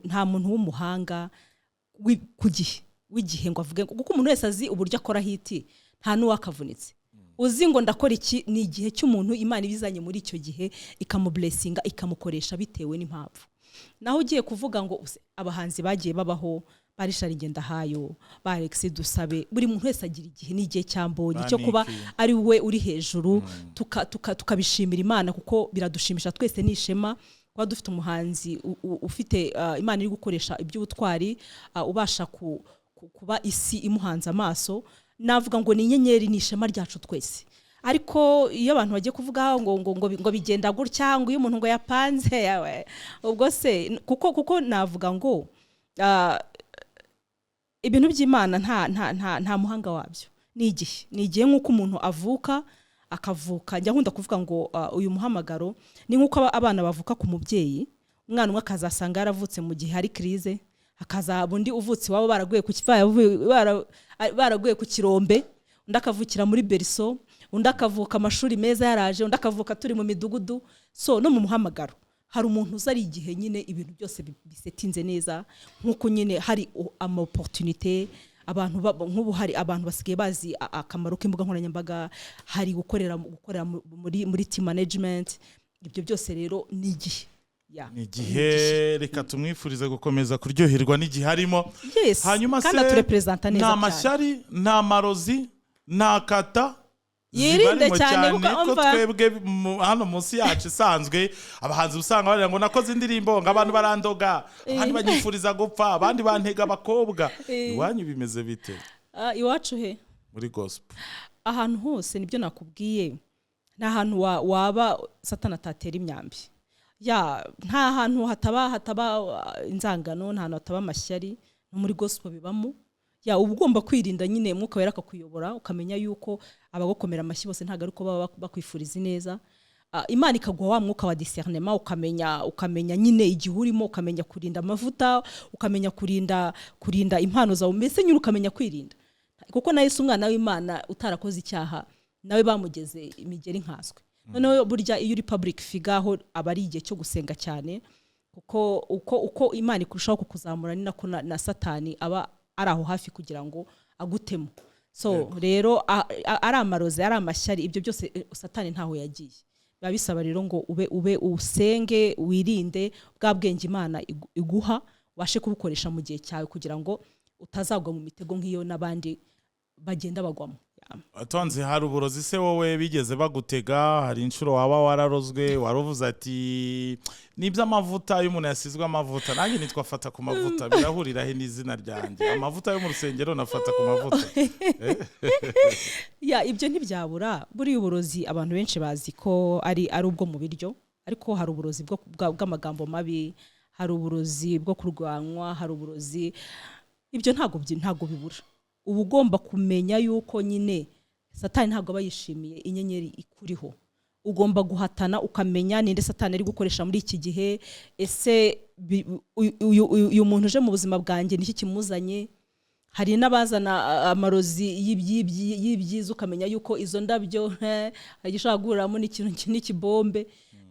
nta muntu w'umuhanga ku gihe w'igihe ngo avuge ngo, kuko umuntu wese azi uburyo akora hit, nta n'uwakavunitse uzi ngo ndakora iki. Ni igihe cy'umuntu, Imana ibizanye muri icyo gihe ikamublessinga, ikamukoresha bitewe n'impamvu. Naho ugiye kuvuga ngo abahanzi bagiye babaho, ba Richard Ngendahayo, ba Alex Dusabe, buri muntu wese agira igihe. Ni igihe cya Mbonyi Ba cyo kuba Nicky. ari we uri hejuru, tukabishimira Imana kuko biradushimisha twese, ni ishema kuba dufite umuhanzi ufite Imana iri gukoresha iby'ubutwari, ubasha kuba isi imuhanze amaso. Navuga ngo ni inyenyeri, ni ishema ryacu twese. Ariko iyo abantu bagiye kuvuga ngo bigenda gutya, ngo iyo umuntu ngo yapanze, yawe, ubwo se kuko navuga ngo ibintu by'Imana nta muhanga wabyo. Ni igihe nk'uko umuntu avuka, akavuka. Njya nkunda kuvuga ngo uyu muhamagaro ni nk'uko abana bavuka ku mubyeyi. Umwana umwe akazasanga yaravutse mu gihe hari crise, hakazaba undi uvutse iwabo baraguye ku kirombe, undi akavukira muri berceau, undi akavuka amashuri meza yaraje, undi akavuka turi mu midugudu. So no mu muhamagaro Hari umuntu uza ari igihe nyine ibintu byose bisetinze neza, nk'uko nyine hari ama opportunité, abantu nk'ubu hari abantu basigaye bazi akamaro k'imbuga nkoranyambaga, hari gukorera muri team management. Ibyo byose rero ni igihe. Yeah. Ni igihe. Reka tumwifurize gukomeza kuryoherwa n'igihe arimo. Yes. Hanyuma kandi se, aturepresenta neza nta cyane. Mashyari, nta marozi, nta kata Yirinde zibarimo. Cyane, kuko ko twebwe hano munsi yacu isanzwe, abahanzi usanga barira ngo nakoze indirimbo, ngo abantu barandoga, abandi banyifuriza gupfa, abandi bantega abakobwa. Iwanyu bimeze bite? Ah, iwacu he? Muri gospel. Ahantu hose nibyo nakubwiye, nta hantu waba Satani atatera imyambi. Ya, nta hantu hataba inzangano, nta hantu hataba amashyari. No muri gospel bibamo. Ya, uba ugomba kwirinda nyine, Umwuka Wera akakuyobora, ukamenya yuko abagukomera amashyi bose ntabwo ari uko baba bakwifuriza ineza. Ah, Imana ikaguha wa mwuka wa discernement, ukamenya nyine igihe urimo, ukamenya kurinda amavuta, ukamenya kurinda impano zawe, mbese nyine ukamenya kwirinda, kuko na Yesu umwana w'Imana utarakoze icyaha nawe bamugeze imigeri nkaswe. Noneho burya iyo uri public figure, aho aba ari igihe cyo gusenga cyane, kuko uko Imana ikurushaho kukuzamura ni nako na Satani aba ari aho hafi kugira ngo agutemo. So rero ari amarozi, ari amashyari, ibyo byose, Satani ntaho yagiye. Biba bisaba rero ngo ube usenge, wirinde, bwa bwenge Imana iguha ubashe kubukoresha mu gihe cyawe, kugira ngo utazagwa mu mitego nk'iyo n'abandi bagenda bagwamo. Yeah. Tonzi, hari uburozi se wowe bigeze bagutega? Hari inshuro waba wararozwe, waruvuze ati ni iby'amavuta, iyo umuntu yasizwe amavuta, nanjye nitwa Fata ku Mavuta, birahurira he n'izina ryanjye, amavuta yo mu rusengero nafata ku mavuta? Ya, ibyo ntibyabura. Buriya uburozi abantu benshi bazi ko ari ubwo mu biryo, ariko hari uburozi bw'amagambo mabi, hari uburozi bwo kurwanywa, hari uburozi, ibyo ntabwo bibura. Uba ugomba kumenya yuko nyine Satani ntabwo aba yishimiye inyenyeri ikuriho. Ugomba guhatana, ukamenya ninde Satani ari gukoresha muri iki gihe. Ese uyu muntu uje mu buzima bwanjye, niki kimuzanye? Hari n'abazana amarozi y'ibyiza, ukamenya yuko izo ndabyo hari igishobora guhuriramo n'ikintu n'ikibombe.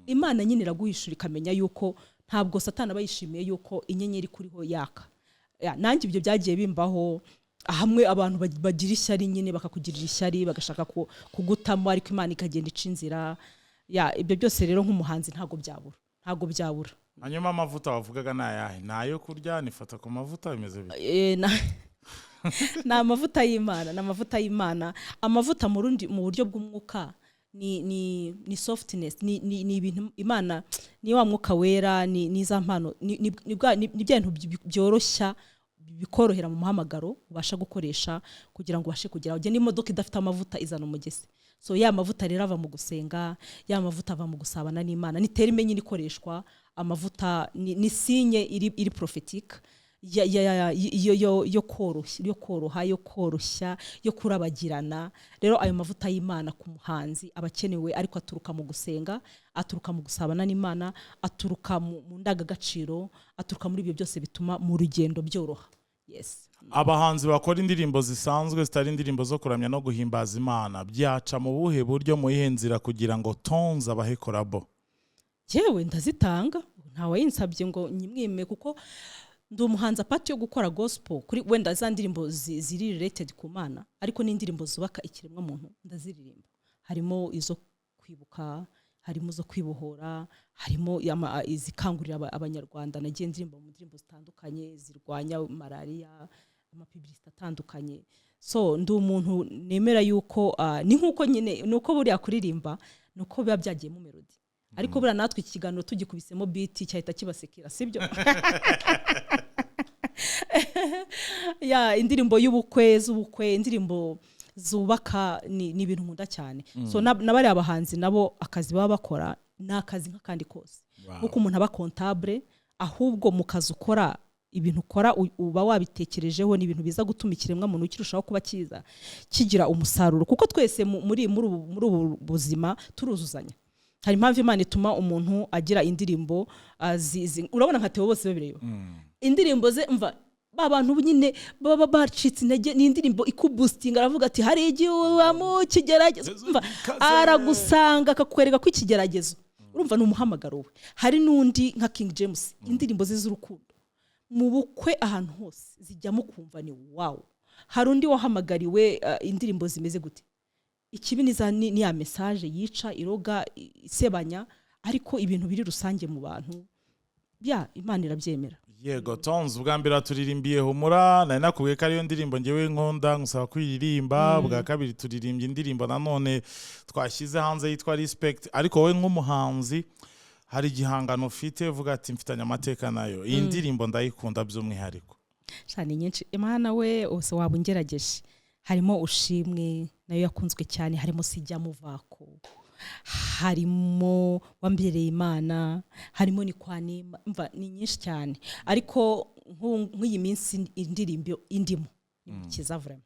Imana nyine iraguhishura, ikamenya yuko ntabwo Satani aba yishimiye yuko inyenyeri ikuriho yaka. Ya, nanjye ibyo byagiye bimbaho, hamwe abantu bagira ishyari nyine, bakakugirira ishyari, bagashaka kugutamo, ariko Imana ikagenda ica inzira. Ya, ibyo byose rero nk'umuhanzi ntabwo byabura, ntabwo byabura. Hanyuma amavuta wavugaga ni ayahe? Ni ayo kurya? Nifata ku mavuta, bimeze bite? Ni amavuta y'Imana, ni amavuta y'Imana. Amavuta mu buryo bw'umwuka ni softness, ni ibintu Imana, ni wa Mwuka Wera, ni za mpano, ni bya bintu byoroshya, bikorohera mu muhamagaro ubasha gukoresha kugira ngo ubashe kugera ugende. Imodoka idafite amavuta izana umugesi. So ya mavuta rero ava mu gusenga, ya mavuta ava mu gusabana n'Imana. Ni terme nyine ikoreshwa. Amavuta ni signe iri prophétique ya, ya, ya, yo, yo, yo koroshya, yo koroha, yo koroshya, yo kurabagirana. Rero ayo mavuta y'Imana ku muhanzi aba akenewe, ariko aturuka mu gusenga, aturuka mu gusabana n'Imana, aturuka mu ndangagaciro, aturuka muri ibyo byose bituma mu rugendo byoroha. Yes. Abahanzi bakora indirimbo zisanzwe zitari indirimbo zo kuramya no guhimbaza Imana, byaca mu buhe buryo, mu yihe nzira kugira ngo Tonzi abahe collabo? Yewe, ndazitanga, ntawe yinsabye ngo nyimwime, kuko ndi umuhanzi. Apart yo gukora gospel, kuri wenda za ndirimbo ziri related ku Mana, ariko n'indirimbo zubaka ikiremwa muntu ndaziririmba. Harimo izo kwibuka, harimo izo kwibohora, harimo izikangurira Abanyarwanda. Nagiye ndirimba mu ndirimbo zitandukanye zirwanya malariya, amapublicité atandukanye. So ndi umuntu nemera yuko ni nkuko nyine nuko buriya kuririmba nuko biba byagiyemo melody, ariko buriya natwe iki kiganiro tugikubisemo beat cyahita kibasekera, sibyo? Ya, indirimbo y'ubukwe, z'ubukwe, indirimbo zubaka ni ibintu nkunda cyane. So n'abariya bahanzi nabo akazi baba bakora ni akazi nk'akandi kose, nkuko umuntu aba comptable. Ahubwo mu kazi ukora, ibintu ukora uba wabitekerejeho, ni ibintu biza gutuma ikiremwa muntu kirushaho kuba cyiza, kigira umusaruro, kuko twese muri ubu buzima turuzuzanya. Hari impamvu Imana ituma umuntu agira indirimbo, urabona nka Theo Bose babireba, indirimbo ze, mva ba bantu nyine baba bacitse intege, ni indirimbo ikuboostinga. Aravuga ati hari igihe uba mu kigeragezo, mva Ikaze. aragusanga akakwereka ko ikigeragezo. Urumva ni umuhamagaro we. Hari n'undi nka King James, indirimbo ze z'urukundo mu bukwe ahantu hose zijyamo, kumva ni wow. Hari undi wahamagariwe indirimbo zimeze gute? Ikibi ni ya message yica, iroga, isebanya, ariko ibintu biri rusange mu bantu ya Imana irabyemera. Yego, Tonzi, ubwa mbere turirimbiye "Humura", nari nakubwiye ko ariyo ndirimbo ngewe nkunda, ngusaba kuyiririmba. Bwa kabiri turirimbye indirimbo nanone twashyize hanze yitwa "Respect". Ariko wowe nk'umuhanzi, hari igihangano ufite uvuga ati: "Mfitanye amateka nayo, iyi ndirimbo ndayikunda by'umwihariko"? Cyane, nyinshi. Imana we, ose waba ungerageje. Harimo "Ushimwe", nayo yakunzwe cyane, harimo "Sijya Muvako", harimo "Wambereye Imana", harimo "Ni kwa Nema". Mva, ni nyinshi cyane, ariko nk'iyi minsi indirimbo indimo ni "Mukiza". Vraiment,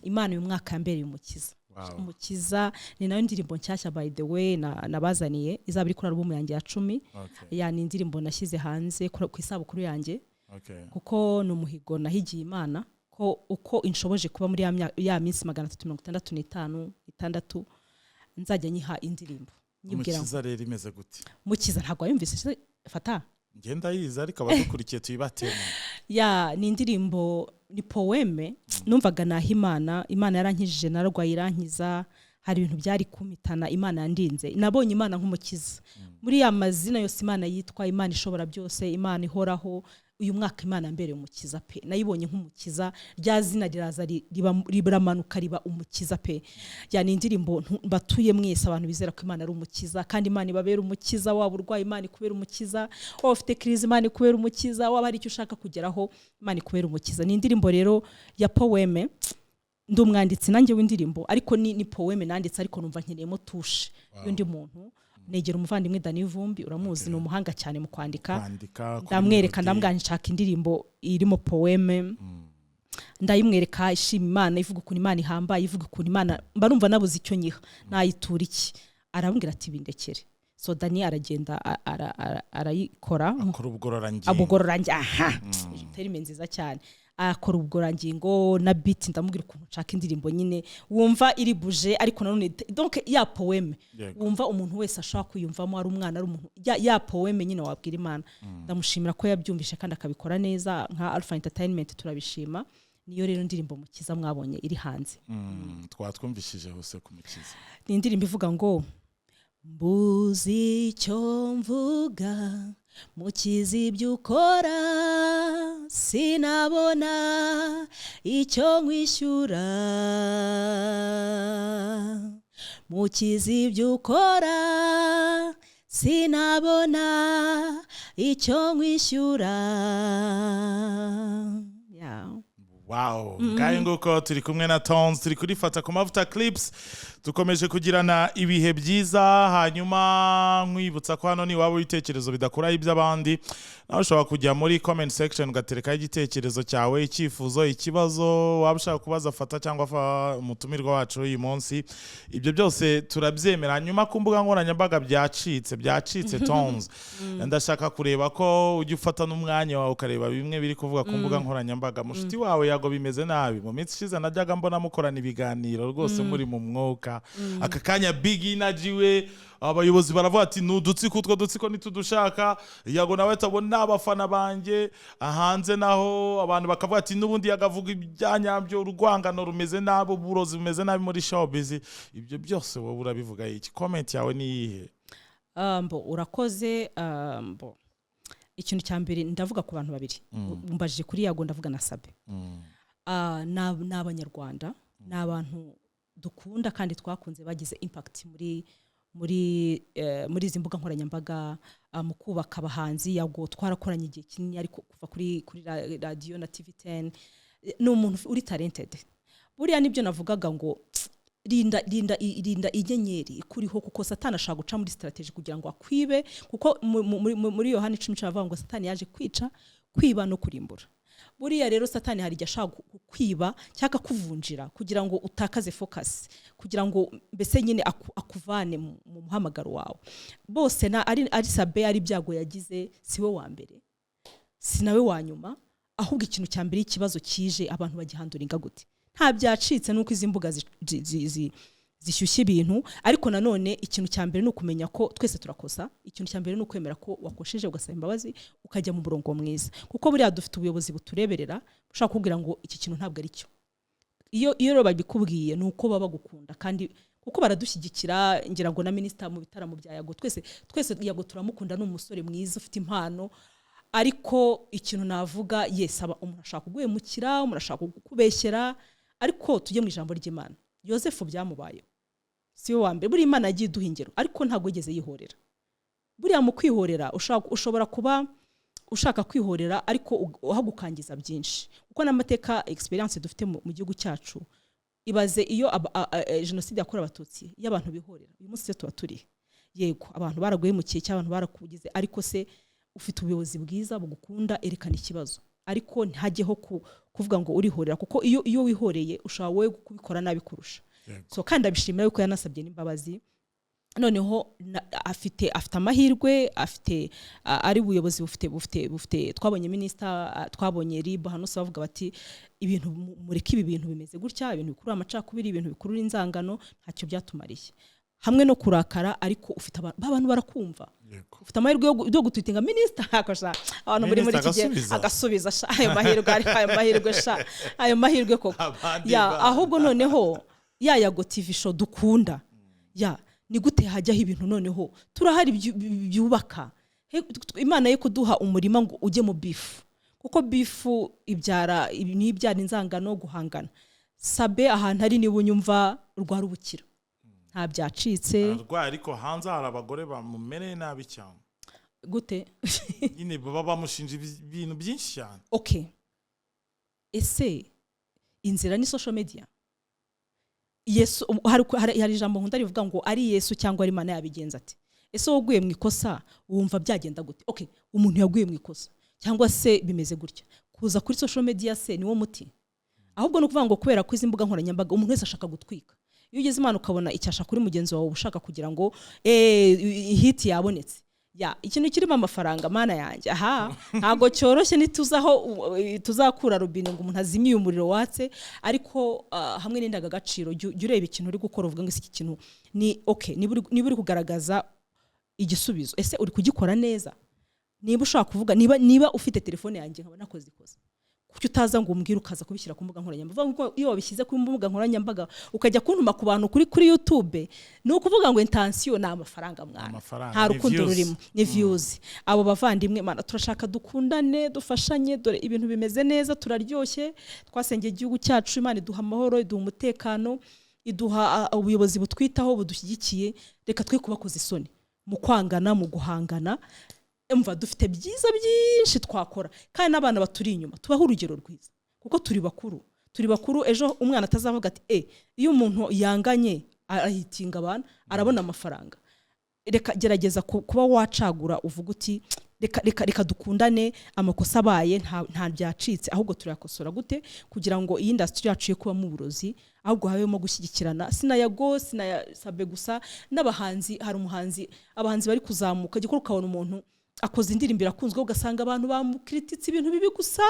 Imana uyu mwaka yambereye umukiza. "Umukiza" ni nayo ndirimbo nshyashya, by the way, nabazaniye, izaba iri kuri alubumu yanjye ya 10. Ya, ni indirimbo nashyize hanze ku isabukuru yanjye, kuko ni umuhigo nahigiye Imana ko uko inshoboje kuba muri ya minsi 365 itandatu, nzajya nyiha indirimbo nyibwira ngo "Umukiza" rero imeze gute? "Mukiza" ntabwo wayumvise se? Fata. Ngenda yiza, ariko abadukurikiye tuyibatemo. Ya, ni indirimbo, ni poème numvaga naha Imana. Imana yarankijije, nararwaye irankiza, hari ibintu byari kumpitana, Imana yandinze. Nabonye Imana nk'umukiza muri ya mazina yose Imana yitwa, Imana ishobora byose, Imana ihoraho. Uyu mwaka Imana yambereye umukiza pe. Nayibonye nk'umukiza, rya zina riraza riramanuka riba umukiza pe. Ya, ni indirimbo batuye mwese abantu bizera ko Imana ari umukiza, kandi Imana ibabera umukiza. Waba urwaye, Imana ikubera umukiza. Waba ufite crise, Imana ikubera umukiza. Waba hari icyo ushaka kugeraho, Imana ikubera umukiza. Ni indirimbo rero ya poème. Ndi umwanditsi nanjye w'indirimbo, ariko ni poème nanditse, ariko numva nkeneyemo touche y'undi muntu. Negera umuvandimwe Dani Vumbi, uramuzi, ni umuhanga cyane mu kwandika. Kwandika kuri Ndamwereka, melody. ndamubwira nshaka indirimbo irimo poème. Ndayimwereka, ishima Imana, ivuga ukuntu Imana ihambaye, ivuga ukuntu Imana, mba numva nabuze icyo nyiha, nayitura iki? Arambwira ati: "Bindekere." So Dani aragenda arayikora. Akora ubugororangingo. Ubugororangingo, aha, terme nziza cyane. Akora ubugororangingo na beat. Ndamubwira ukuntu nshaka indirimbo nyine wumva iri buje, ariko nanone donc ya poème wumva umuntu wese ashobora kwiyumvamo, ari umwana, ari umuntu, ya poème nyine wabwira Imana. Ndamushimira ko yabyumvishe kandi akabikora neza. Nka Alpha Entertainment turabishima. Niyo rero ndirimbo "Mukiza" mwabonye iri hanze. Twatwumvishije hose ku "Mukiza". Ni indirimbo ivuga ngo: "Mbuze icyo mvuga, Mukiza, ibyo ukora, sinabona icyo nkwishyura. Mukiza, ibyo ukora, sinabona icyo nkwishyura." Yeah. Wow, ngayo nguko. Turi kumwe na Tonzi, turi kuri Fata ku Mavuta Clips, dukomeje kugirana ibihe byiza. Hanyuma nkwibutsa ko hano ni waba ibitekerezo bidakuraho iby'abandi, nawe ushobora kujya muri comment section ugaterekaho igitekerezo cyawe, icyifuzo, ikibazo waba ushaka kubaza Fata cyangwa umutumirwa wacu uyu munsi. Ibyo byose turabyemera. Hanyuma ku mbuga nkoranyambaga byacitse, byacitse. Tonzi, ndashaka kureba ko ujya ufata n'umwanya wawe ukareba bimwe biri kuvuga ku mbuga nkoranyambaga. Mushuti wawe Yago bimeze nabi. Mu minsi ishize najyaga mbona mukorana ibiganiro rwose muri mu mwuka. Aka kanya Big Energy we, abayobozi baravuga ati: "Ni udutsiko, utwo dutsiko ntitudushaka." Yago nawe atabona abafana banjye hanze, naho abantu bakavuga ati: "N'ubundi yagavuga ibyanyabyo." Urwangano rumeze nabi, uburozi bumeze nabi muri showbiz. Ibyo byose wowe urabivuga iki? Comment yawe ni iyihe? Mbo urakoze. Mbo ikintu cya mbere ndavuga ku bantu babiri umbajije, kuri Yago ndavuga na Sabe. Ni Abanyarwanda, ni abantu dukunda kandi twakunze, bagize impact muri izi mbuga nkoranyambaga, mu kubaka abahanzi. Yago twarakoranye igihe kinini, ariko kuva kuri radiyo na TV 10. Ni umuntu uri talented. Buriya nibyo navugaga ngo rinda, rinda, rinda inyenyeri ikuriho, kuko Satani ashaka guca muri strategy kugira ngo akwibe, kuko muri Yohani 10:10 avuga ngo Satani yaje kwica, kwiba no kurimbura. Buriya rero Satani hari igihe ashaka kukwiba cyangwa akakuvunjira kugira ngo utakaze focus, kugira ngo mbese nyine akuvane mu muhamagaro wawe. Bose na ari Sabe, ari ibyago yagize, si we wa mbere, si nawe wa nyuma. Ahubwo ikintu cya mbere, ikibazo kije, abantu bagihanduringa gute? Nta byacitse, nuko izi mbuga Zishyushya ibintu. Ariko nanone ikintu cya mbere ni ukumenya ko twese turakosa. Ikintu cya mbere ni ukwemera ko wakosheje, ugasaba imbabazi, ukajya mu murongo mwiza, kuko buriya dufite ubuyobozi butureberera, bushobora kukubwira ngo iki kintu ntabwo ari cyo. Iyo rero babikubwiye, ni uko baba bagukunda, kandi kuko baradushyigikira. Ngira ngo na minisita mu bitaramo bya Yago, twese twese Yago turamukunda, ni umusore mwiza ufite impano. Ariko ikintu navuga, yes, aba umuntu ashaka kuguhemukira, umuntu ashaka kukubeshyera, ariko tujye mu ijambo ry'Imana. Yosefu byamubayeho, si we wa mbere. Buriya Imana yagiye iduha ingero, ariko ntabwo yigeze yihorera. Buriya mu kwihorera, ushobora kuba ushaka kwihorera, ariko uhagukangiza byinshi, kuko n'amateka, experience dufite mu gihugu cyacu. Ibaze iyo jenoside yakorewe Abatutsi, iyo abantu bihorera, uyu munsi tuba turi? Yego, abantu baraguhemukiye cyangwa abantu barakugize, ariko se ufite ubuyobozi bwiza bugukunda? Erekana ikibazo, ariko ntihajyeho kuvuga ngo urihorera, kuko iyo wihoreye ushobora wowe kubikora nabi kurusha. So kandi ndabishimira yuko yanasabye n'imbabazi. Noneho afite amahirwe, afite ari ubuyobozi bufite. Twabonye minisita, twabonye RIB, hano hose bavuga bati ibintu mureke, ibi bintu bimeze gutya, ibintu bikurura amacakubiri, ibintu bikurura inzangano, ntacyo byatumariye, hamwe no kurakara. Ariko ufite abantu, ba bantu barakumva. Ufite amahirwe yo gutwitinga minisita akasha abantu muri Minisita iki gihe agasubiza. Agasubiza sha. Ayo mahirwe, ariko ayo mahirwe sha, ayo mahirwe koko. Abandi Ya, ahubwo noneho ya Yago TV Show dukunda, ya ni gute hajyaho ibintu noneho turahari byubaka? Imana ye kuduha umurima ngo ujye mu beef, kuko beef ibyara nibyara inzangano, guhangana. Sabe ahantu ari, niba unyumva, rwara ubukira, nta byacitse. Ararwaye, ariko hanze hari abagore bamumereye nabi cyane. Gute? Nyine baba bamushinja ibintu byinshi cyane. Okay, ese inzira ni social media? Yesu, hari ijambo nkunda rivuga ngo ari Yesu cyangwa ari Imana yabigenza ati: ese wowe uguye mu ikosa wumva byagenda gute? Okay, umuntu yaguye mu ikosa cyangwa se bimeze gutya, kuza kuri social media se niwo muti? Ahubwo ni ukuvuga ngo kubera ko izi mbuga nkoranyambaga umuntu wese ashaka gutwika, iyo ugeze Imana ukabona icyasha kuri mugenzi wawe, uba ushaka kugira ngo hit yabonetse, ya ikintu kirimo amafaranga. Mana yanjye, aha ntabwo cyoroshye. Ntituzaho tuzakura robine ngo umuntu azimye uyu muriro watse. Ariko hamwe n'indangagaciro, jya ureba ikintu uri gukora, uvuga ngo ese iki kintu ni okay? Niba uri kugaragaza igisubizo, ese uri kugikora neza? Niba ushaka kuvuga, niba ufite telefone yanjye nkaba nakoze ikosa, kuki utaza ngo umbwire, ukaza kubishyira ku mbuga nkoranyambaga? Uvuga ngo iyo wabishyize ku mbuga nkoranyambaga, ukajya kuntuma ku bantu kuri YouTube, ni ukuvuga ngo intention ni amafaranga, mwana. Amafaranga, Nta ni rukundo views. rurimo, ni views. Abo bavandimwe, mana, turashaka dukundane, dufashanye. Dore ibintu bimeze neza, turaryoshye, twasengeye igihugu cyacu, Imana iduha amahoro, iduha umutekano, iduha ubuyobozi butwitaho, budushyigikiye. Reka twe kubakoza isoni mu kwangana, mu guhangana. Umva, dufite byiza byinshi twakora, kandi n'abana baturi inyuma tubahe urugero rwiza, kuko turi bakuru, turi bakuru. Ejo umwana atazavuga ati iyo umuntu yanganye arahitinga abantu, arabona amafaranga. Reka gerageza kuba wacagura, uvuga uti reka dukundane, amakosa abaye nta byacitse, ahubwo turayakosora gute kugira ngo iyi industry yacu ye kubamo uburozi, ahubwo habemo gushyigikirana? Sinayago, sinayasabe gusa, n'abahanzi. Hari umuhanzi, abahanzi bari kuzamuka gikora, ukabona umuntu akoze indirimbo irakunzwe, ugasanga abantu bamukirititse ibintu bibi gusa,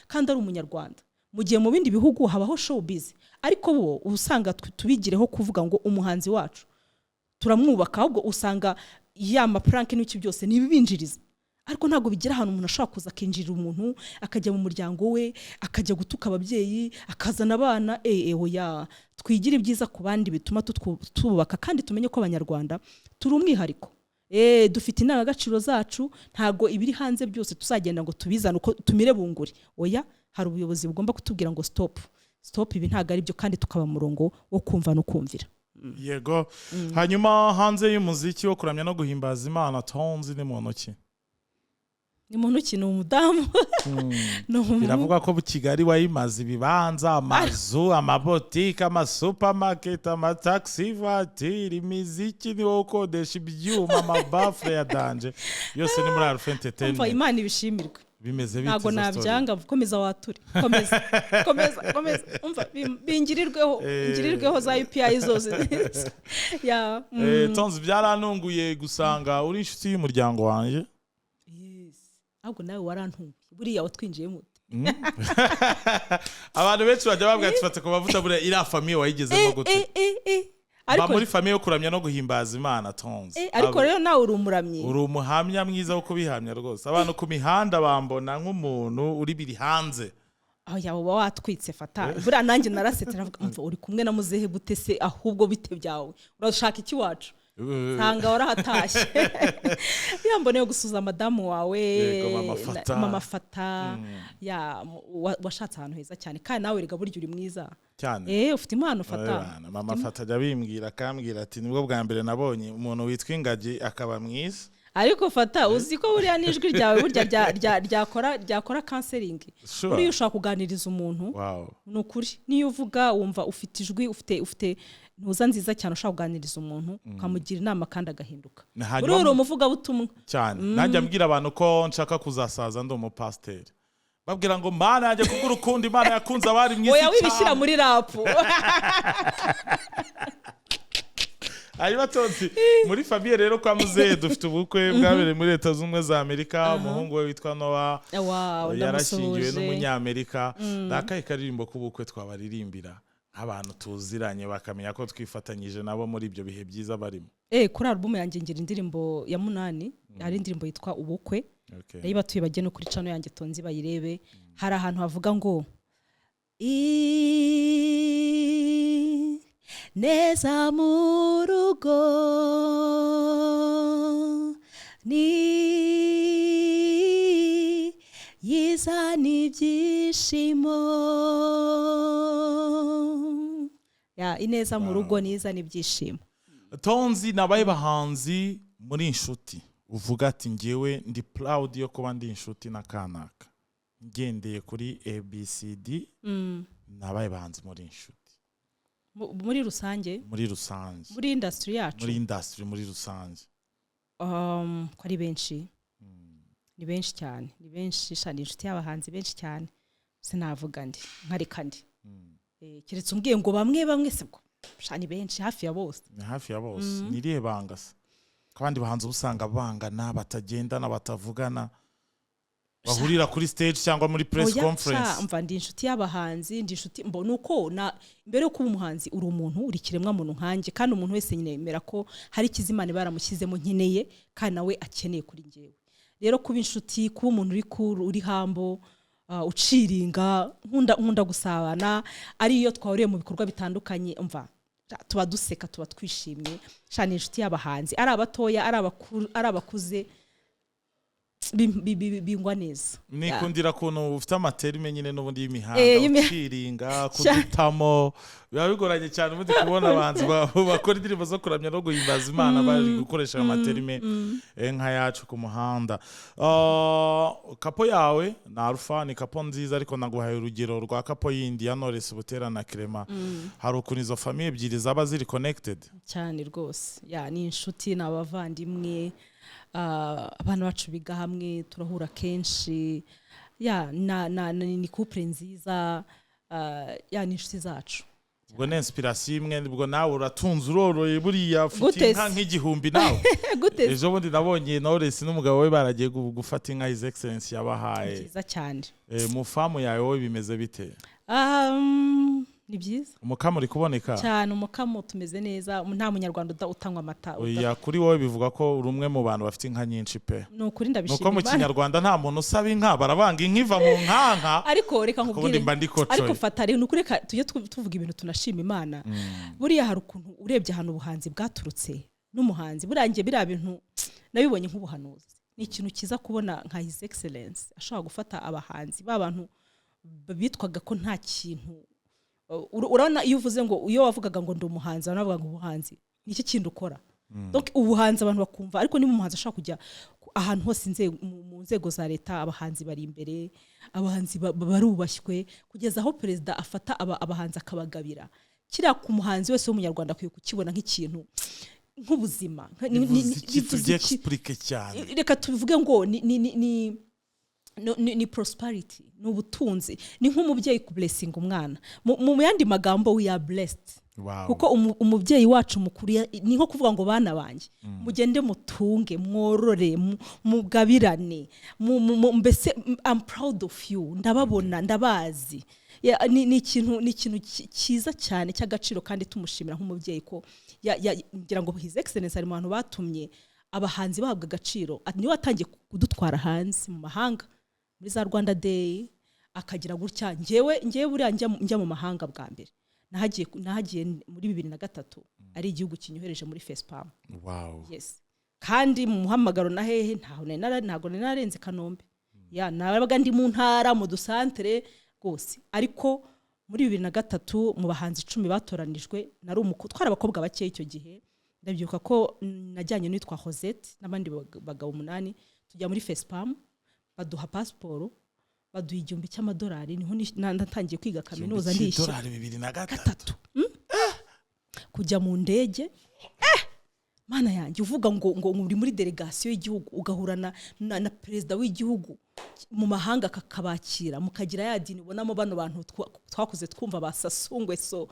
kandi ari umunyarwanda. Mu gihe mu bindi bihugu habaho showbiz, ariko bo uba usanga tubigireho kuvuga ngo umuhanzi wacu turamwubaka, ahubwo usanga ya ma prank n'iki byose ni ibibinjiriza, ariko ntabwo bigira ahantu umuntu ashobora kuza akinjirira umuntu, akajya mu muryango we, akajya gutuka ababyeyi, akazana abana. Oya, twigire ibyiza ku bandi bituma tubaka, kandi tumenye ko Abanyarwanda turi umwihariko. Dufite indangagaciro zacu. Ntabwo ibiri hanze byose tuzagenda ngo tubizane uko tumire bunguri. Oya, hari ubuyobozi bugomba kutubwira ngo stop, stop, ibi ntabwo ari byo, kandi tukaba mu murongo wo kumva no kumvira. Yego. Hanyuma hanze y'umuziki wo kuramya no guhimbaza Imana, Tonzi ni muntu ki? Ni muntu ki? Ni umudamu, ni Biravuga ko Kigali wayimaze ibibanza, amazu, amabotike, amasupamaketi, amataxi voiture, imiziki ni wowe ukodesha ibyuma, amabafure ya danger, yose ni muri Alpha Umva, Entertainment. Imana ibishimirwe. Bimeze bite Ntabwo izo story? nabyanga. Komeza wature, komeza, komeza, komeza. Umva, bingirirweho, ngirirweho za UPI zose ya. Tonzi, byarantunguye gusanga uri inshuti y'umuryango wanjye. Yes. Ahubwo nawe warantunguye, buriya watwinjiyemo ute? Abantu benshi bajya babwira ati Fata ku Mavuta, buriya iriya famille wayigezemo gute? Ariko Mba muri famille yo kuramya no guhimbaza Imana, Tonzi. Ariko rero nawe uri umuramyi. Uri umuhamya mwiza wo kubihamya rwose. Abantu ku mihanda bambona nk'umuntu uri biri hanze. Aho yawe uba watwitse, fata. Buriya nanjye narasetse, navuga: "Umva, uri kumwe na muzehe gute se? Ahubwo bite byawe? Urashaka iki wacu?" Nsanga warahatashye. Yamboneye gusuza madamu wawe. Yego, Mama Fata. Mama Fata ya washatse ahantu heza cyane, kandi nawe rega burya uri mwiza. Cyane. Ufite impano, Fata. Bana, Mama Fata ajya abimbwira, akambwira ati: "Nibwo bwa mbere nabonye umuntu witwa Ingagi akaba mwiza." Ariko fata, uzi ko buriya n'ijwi ryawe burya ryakora counseling? Buriya ushobora kuganiriza umuntu. Ni ukuri, niyo uvuga wumva ufite ijwi, ufite ntuza nziza cyane, ushobora kuganiriza umuntu ukamugira inama kandi agahinduka. Buriya uri umuvugabutumwa. Cyane. Nanjye ambwira abantu ko nshaka kuzasaza ndi umupasiteri, babwira ngo: "Mana yanjye, kubw'urukundo Imana yakunze abari mu isi Oya, wibishyira cyane." muri rap. Hanyuma Tonzi, muri famille rero kwa muzehe dufite ubukwe bwabereye muri Leta Zunze Ubumwe za Amerika. Umuhungu we witwa Noah yarashyingiwe Ndamusuhuje. n'Umunyamerika. Ni akahe karirimbo k'ubukwe twabaririmbira nk'abantu tuziranye, bakamenya ko twifatanyije nabo muri ibyo bihe byiza barimo? Kuri album yanjye ngira indirimbo ya munani, hari indirimbo yitwa "Ubukwe". Ndayibatuye, bajye no kuri channel yanjye Tonzi bayirebe. Hari ahantu havuga ngo: "Neza mu rugo ni yizana ibyishimo." Ya, ineza mu rugo nizana ibyishimo. Tonzi, ni abahe bahanzi muri inshuti uvuga ati: "Ngewe ndi proud yo kuba ndi inshuti na kanaka ngendeye kuri ABCD"? Ni abahe bahanzi muri inshuti? Muri rusange? Muri rusange. Muri industry yacu? Muri industry muri rusange. Ko ari benshi, ni benshi cyane, ni benshi sha. Ni inshuti y'abahanzi benshi cyane, sinavuga ndi nkareka ndi. Keretse umbwiye ngo bamwe bamwe, sibwo sha, ni benshi, hafi ya bose. Ni hafi ya bose. Ni irihe banga se, ko abandi bahanzi uba usanga bangana, batagendana, batavugana, bahurira kuri stage cyangwa muri press Oya, conference? sha, mva, ndi inshuti y'abahanzi, ndi inshuti. Mbona uko na mbere yo kuba umuhanzi uri umuntu, uri ikiremwa muntu nkanjye, kandi umuntu wese nyine yemera ko hari ikizimana baramushyizemo nkeneye kandi nawe akeneye kuri njyewe. Rero kuba inshuti, kuba umuntu uri cool, uri humble, uciringa, nkunda gusabana. Ari iyo twahuriye mu bikorwa bitandukanye, mva, tuba duseka, tuba twishimye. Sha, ni inshuti y'abahanzi, ari abatoya, ari abakuru, ari abakuze, bingwa neza. Nikundira ukuntu ufite amaterme nyine n'ubundi y'imihanda. Uciringa, kudutamo biba bigoranye cyane ubundi kubona abahanzi bakora indirimbo zo kuramya no guhimbaza Imana bari gukoresha ayo materme nka yacu ku muhanda. Couple yawe na Alpha ni couple nziza, ariko naguhaye urugero rwa couple yindi ya Knowless Butera na Clement. Hari ukuntu izo famille ebyiri zaba ziri connected? Cyane rwose. Ya, ni inshuti, ni abavandimwe. Abana bacu biga hamwe, turahura kenshi. Ya, ni couple nziza. Ya, ni inshuti zacu. Ubwo ni inspiration imwe. Ubwo nawe uratunze, uroroye, buriya ufite Gute inka se? nk'igihumbi nawe. Gute se? Ejo bundi nabonye Knowless n'umugabo we baragiye gufata inka His Excellence yabahaye. Byiza cyane. Mu farm yawe wowe bimeze bite? Ni byiza. Umukamo uri kuboneka? Cyane, umukamo tumeze neza, nta Munyarwanda utanywa amata. Oya, kuri wowe bivuga ko uri umwe mu bantu bafite inka nyinshi pe. Ni ukuri, Nuko ndabishima mu Imana. Kinyarwanda nta muntu usaba inka, barabanga inka iva mu nkanka. Ariko reka Ubundi nkubwire. mba ndikocoye. Ariko fata rero, ni ukuri, reka tujye tuvuga ibintu tunashima Imana. Buriya hari ukuntu urebye ahantu ubuhanzi bwaturutse n'umuhanzi, buriya njye biriya bintu nabibonye nk'ubuhanuzi. Ni ikintu cyiza kubona nka His Excellence ashobora gufata abahanzi ba bantu bitwaga ko nta kintu. Urabona iyo uvuze ngo, iyo wavugaga ngo ndi umuhanzi, abantu bavuga ngo: "Ubuhanzi ni iki kintu ukora?" Donc ubuhanzi abantu bakumva, ariko niba umuhanzi ashobora kujya ahantu hose, mu nzego za leta abahanzi bari imbere, abahanzi barubashywe, kugeza aho perezida afata abahanzi akabagabira. Kiriya ku muhanzi wese w'Umunyarwanda akwiye kukibona nk'ikintu, nk'ubuzima. Bivuze iki? Bivuze Tujye iki? explique cyane. Reka tubivuge ngo ni prosperity, ni ubutunzi, ni nk'umubyeyi kublessinga umwana. Mu yandi magambo, we are blessed. Kuko umubyeyi wacu mukuru ni nko kuvuga ngo: "Bana banjye, mugende mutunge, mworore, mugabirane, mbese I'm proud of you, ndababona, ndabazi." Ya, ni ikintu cyiza cyane cy'agaciro, kandi tumushimira nk'umubyeyi ko ngira ngo His Excellence ari mu bantu batumye abahanzi bahabwa agaciro. Niwe watangiye kudutwara hanze mu mahanga muri za Rwanda Day, akagira gutya. Ngewe buriya njya mu mahanga bwa mbere nahagiye muri 2003, ari igihugu kinyohereje muri FESPAM. Yes, kandi mu muhamagaro na hehe, ntaho ntago nari narenze Kanombe. Ya, nabaga ndi mu ntara, mu dusantere rwose. Ariko muri 2003, mu bahanzi 10 batoranijwe, nari twari abakobwa bake icyo gihe. Ndabyibuka ko najyanye n'uwitwa Rosette n'abandi bagabo umunani, tujya muri FESPAM, baduha pasiporo, baduha $1000. Niho natangiye kwiga kaminuza, ndishyura. Cy'idolari 2003? Gatatu. Kujya mu ndege, mana yanjye, uvuga ngo uri muri delegasiyo y'igihugu, ugahura na perezida w'igihugu mu mahanga, akakabakira, mukagira ya dini ubonamo bano bantu twakuze twumva ba Sassou Nguesso,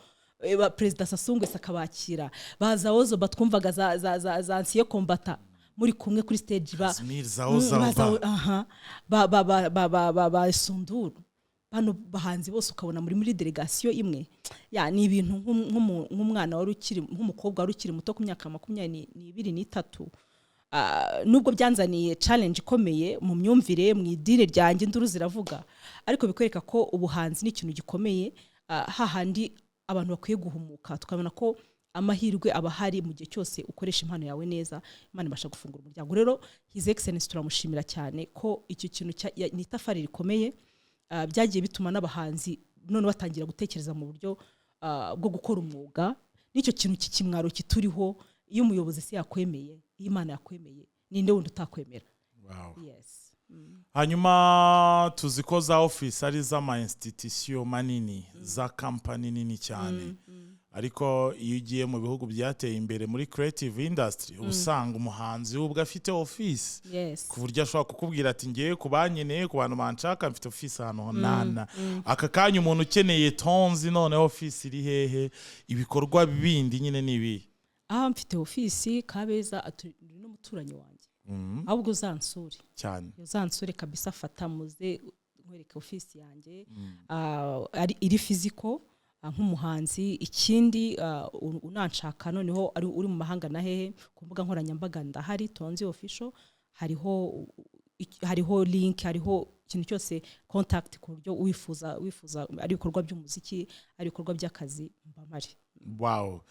ba perezida Sassou Nguesso akabakira, baza Ozoba twumvaga za anciens combattants muri kumwe kuri stage ba Azmir Zao Zao baza ba. Aha, ba ba ba ba ba ba ba Sunduru, bano bahanzi bose ukabona muri delegasiyo imwe. Ya, ni ibintu nk'umwana wari ukiri, nk'umukobwa wari ukiri muto ku myaka 22, 3. Nubwo byanzaniye challenge ikomeye mu myumvire, mu idini ryanjye, induru ziravuga, ariko bikwereka ko ubuhanzi ni ikintu gikomeye, hahandi abantu bakwiye guhumuka, tukabona ko amahirwe aba ahari mu gihe cyose ukoresha impano yawe neza, Imana ibasha gufungura umuryango. Rero His Excellence turamushimira cyane ko icyo kintu ni itafari rikomeye. Byagiye bituma n'abahanzi none batangira gutekereza mu buryo bwo gukora umwuga, n'icyo kintu cy'ikimwaro kituriho. Iyo umuyobozi se yakwemeye, iyo Imana yakwemeye, ninde wundi utakwemera? Yes. Hanyuma tuzi ko za office ari iz'ama institution manini, za company nini cyane, ariko iyo ugiye mu bihugu byateye imbere muri creative industry, uba usanga umuhanzi we ubwe afite office, ku buryo ashobora kukubwira ati: "Ngewe ku banyeneye, ku bantu banshaka, mfite office ahantu nana." Aka kanya umuntu ukeneye Tonzi, noneho office iri hehe? Ibikorwa bindi nyine ni ibihe? Aha mfite ofisi Kabeza, n'umuturanyi wanjye. Ahubwo uzansure. Cyane. Uzansure kabisa, fata muze nkwereke ofisi yanjye. Ari iri physical, nk'umuhanzi. Ikindi, unanshaka noneho ari uri mu mahanga na hehe, ku mbuga nkoranyambaga ndahari, Tonzi Official. Hariho link, hariho ikintu cyose, contact, ku buryo wifuza, ari ibikorwa by'umuziki, ari ibikorwa by'akazi, mba mpari. Wow.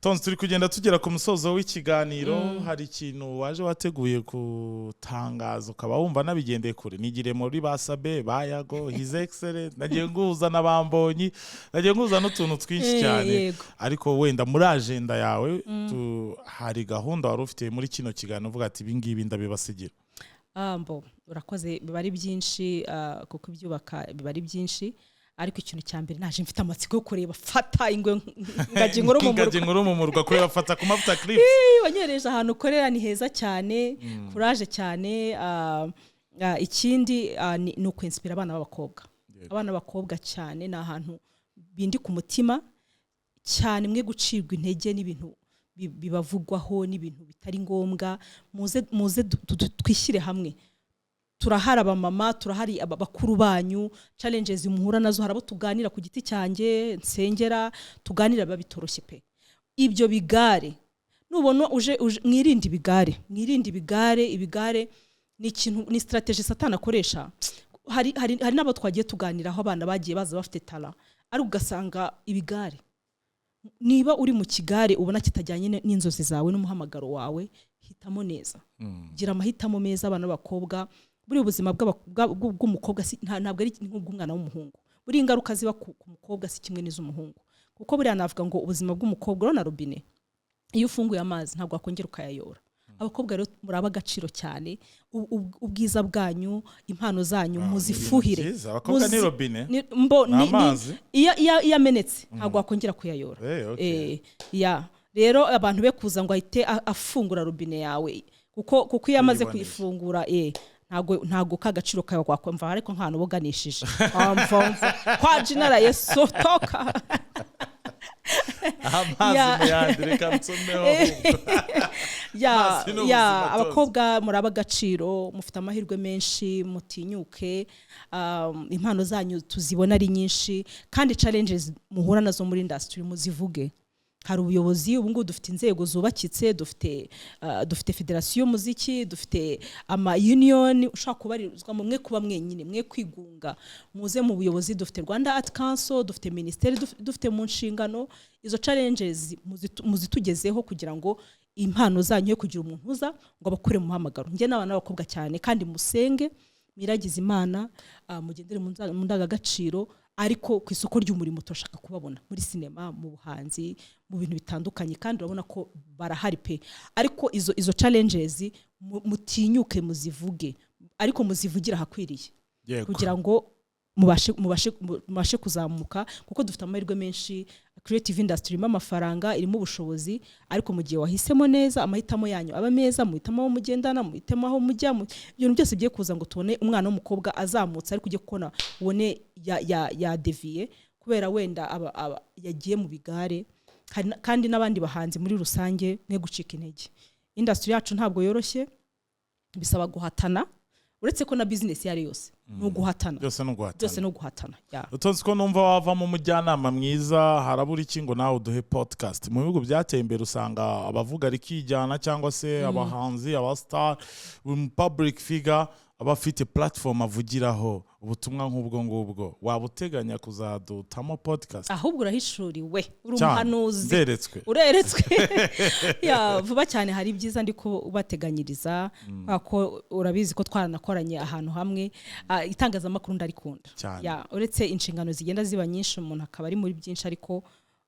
Tonzi, turi kugenda tugera ku musozo w'ikiganiro. Hari ikintu waje wateguye gutangaza, ukaba wumva nabigendeye kure? Nigire muri ba Sabe, ba Yago, His Excellence, nagiye nguhuza na Bambonyi, nagiye nguhuza n'utuntu twinshi cyane. Ariko wenda muri agenda yawe hari gahunda wari ufite muri kino kiganiro, uvuga ati: "Ibi ngibi ndabibasigira"? Mbo urakoze, biba ari byinshi, kuko ibyubaka biba ari byinshi. Ariko ikintu cya mbere, naje mfite amatsiko yo kureba Fata ingwe Ngagi Nkuru mu Ingagi murwa. Nkuru mu murwa, kureba Fata ku Mavuta Clips. Wanyereje ahantu ukorera, ni heza cyane, kuraje cyane. Ikindi ni ukwinspira abana b'abakobwa. Abana b'abakobwa cyane ni ahantu bindi ku mutima cyane. Mwe gucibwa intege n'ibintu bibavugwaho n'ibintu bitari ngombwa. Muze, muze twishyire hamwe. Turahari abamama, turahari bakuru banyu. Challenges muhura nazo, hari abo tuganira ku giti cyanjye, nsengera, tuganira, biba bitoroshye pe. Ibyo bigare nubona uje, mwirinde ibigare, mwirinde ibigare. Ibigare ni ikintu, ni strategy Satani akoresha. Hari n'abo twagiye tuganiraho, abana bagiye baza bafite talent, ariko ugasanga ibigare. Niba uri mu kigare ubona kitajyanye n'inzozi zawe n'umuhamagaro wawe, hitamo neza, gira amahitamo meza. Abana b'abakobwa, buriya ubuzima bw'umukobwa ntabwo ari nk'ubw'umwana w'umuhungu. Buriya ingaruka ziba ku mukobwa si kimwe n'iz'umuhungu, kuko buriya navuga ngo ubuzima bw'umukobwa, urabona robine, iyo ufunguye amazi ntabwo wakongera ukayayora. Abakobwa rero muri ab'agaciro cyane. Ubwiza bwanyu, impano zanyu, muzifuhire. Byiza. Abakobwa ni robine. Mbo, Ni amazi. Iyo amenetse ntabwo wakongera kuyayora. Okay. Ya, rero abantu be kuza ngo ahite afungura robine yawe, kuko iyo amaze Uyiboneye. kuyifungura, ntabwo ka gaciro kawe wakumva. Ariko nk'ahantu uboganishije, mva mva kwa jinara Yesu toka. Amazi muyandi, reka nsomeho ahubwo. Amazi ni ubuzima byose. Abakobwa muri ab'agaciro, mufite amahirwe menshi, mutinyuke. Impano zanyu tuzibona ari nyinshi, kandi challenges muhura nazo muri industry muzivuge. Hari ubuyobozi ubu ngubu, dufite inzego zubakitse, dufite federasiyo y'umuziki, dufite ama union ushobora kubarizwamo. Mwe kuba mwenyine, mwe kwigunga, muze mu buyobozi. Dufite Rwanda Art Council, dufite minisiteri, dufite mu nshingano izo challenges muzitugezeho kugira ngo impano zanyu yo kugira umuntu uza ngo abakure mu muhamagaro. Njye n'abana b'abakobwa cyane, kandi musenge, mwiragize Imana, mugendere mu ndangagaciro. Ariko ku isoko ry'umurimo turashaka kubabona muri sinema, mu buhanzi, mu bintu bitandukanye, kandi urabona ko barahari pe. Ariko izo challenges mutinyuke muzivuge, ariko muzivugire ahakwiriye kugira ngo mubashe kuzamuka, kuko dufite amahirwe menshi. Creative industry irimo amafaranga, irimo ubushobozi, ariko mu gihe wahisemo neza, amahitamo yanyu aba meza, muhitamo aho mugendana, muhitemo aho mujya, ibintu byose bigiye kuza ngo tubone umwana w'umukobwa azamutse, ariko ujye kubona ubone ya deviye kubera wenda aba yagiye mu bigare. Hari kandi n'abandi bahanzi muri rusange, mwe gucika intege. Industry yacu ntabwo yoroshye, bisaba guhatana, uretse ko na business iyo ari yose ni uguhatana. Byose ni uguhatana. Byose ni uguhatana, yeah. Utonzi, ko numva wavamo umujyanama mwiza, harabura iki ngo nawe uduhe podcast? Mu bihugu byateye imbere usanga abavuga rikijyana cyangwa se abahanzi, abastar, buri public figure aba afite platform avugiraho ubutumwa nk'ubwo ngubwo. Waba uteganya kuzadutamo podcast? Ahubwo urahishuriwe, uri Cyane. umuhanuzi. Nderetswe. Ureretswe. Ya, vuba cyane hari ibyiza ndi kubateganyiriza, kubera ko urabizi ko twaranakoranye ahantu hamwe. Itangazamakuru ndarikunda. Cyane. Ya, uretse inshingano zigenda ziba nyinshi, umuntu akaba ari muri byinshi, ariko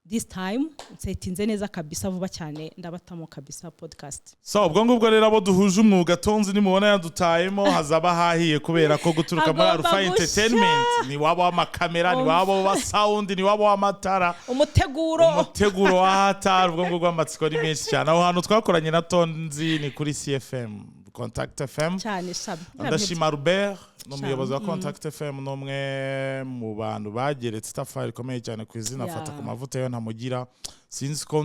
this time nsetinze neza kabisa. Vuba cyane ndabatamo kabisa podcast. So ubwo ngubwo rero, abo duhuje umwuga, Tonzi nimubona yadutayemo hazaba hahiye, kubera ko guturuka muri Agomba Alpha gushya. Entertainment ni waba w'amakamera, ni waba wa sound, ni waba w'amatara, umuteguro. Umuteguro wa hatari. Ubwo ngubwo amatsiko ni menshi cyane. Aho hantu twakoranye na Tonzi ni kuri CFM, Contact FM. Cyane shabi. Ndashima Robert, ni umuyobozi wa Contact FM, n'umwe mu bantu bageretse itafari rikomeye cyane ku izina Fata ku Mavuta. Yo ntamugira, sinzi ko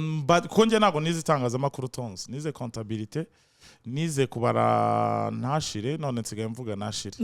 ko njye ntabwo nize itangazamakuru, Tonzi. Nize comptabilité, nize kubara ntashire, none nsigaye mvuga ntashire.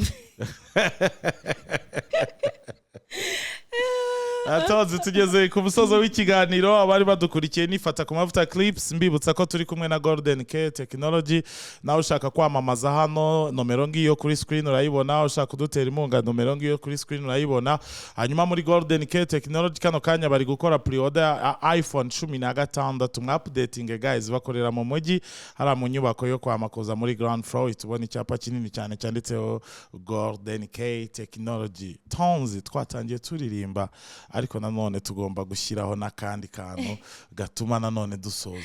Tonzi, tugeze ku musozo w'ikiganiro. Abari badukurikiye nifata ku Mavuta Clips, mbibutsa ko turi kumwe na Golden K Technology. Nawe ushaka kwamamaza hano, nomero ngiyo kuri screen urayibona. Ushaka kudutera inkunga, nomero ngiyo kuri screen urayibona. Hanyuma muri Golden K Technology kano kanya bari gukora pre-order ya iPhone 16. Mwa updating guys, bakorera mu mujyi hariya mu nyubako yo kwa Makuza muri ground floor, uhita ubona icyapa kinini cyane cyanditseho Golden K Technology. Tonzi, twatangiye turirimba, ariko nanone tugomba gushyiraho n'akandi kantu gatuma nanone dusoza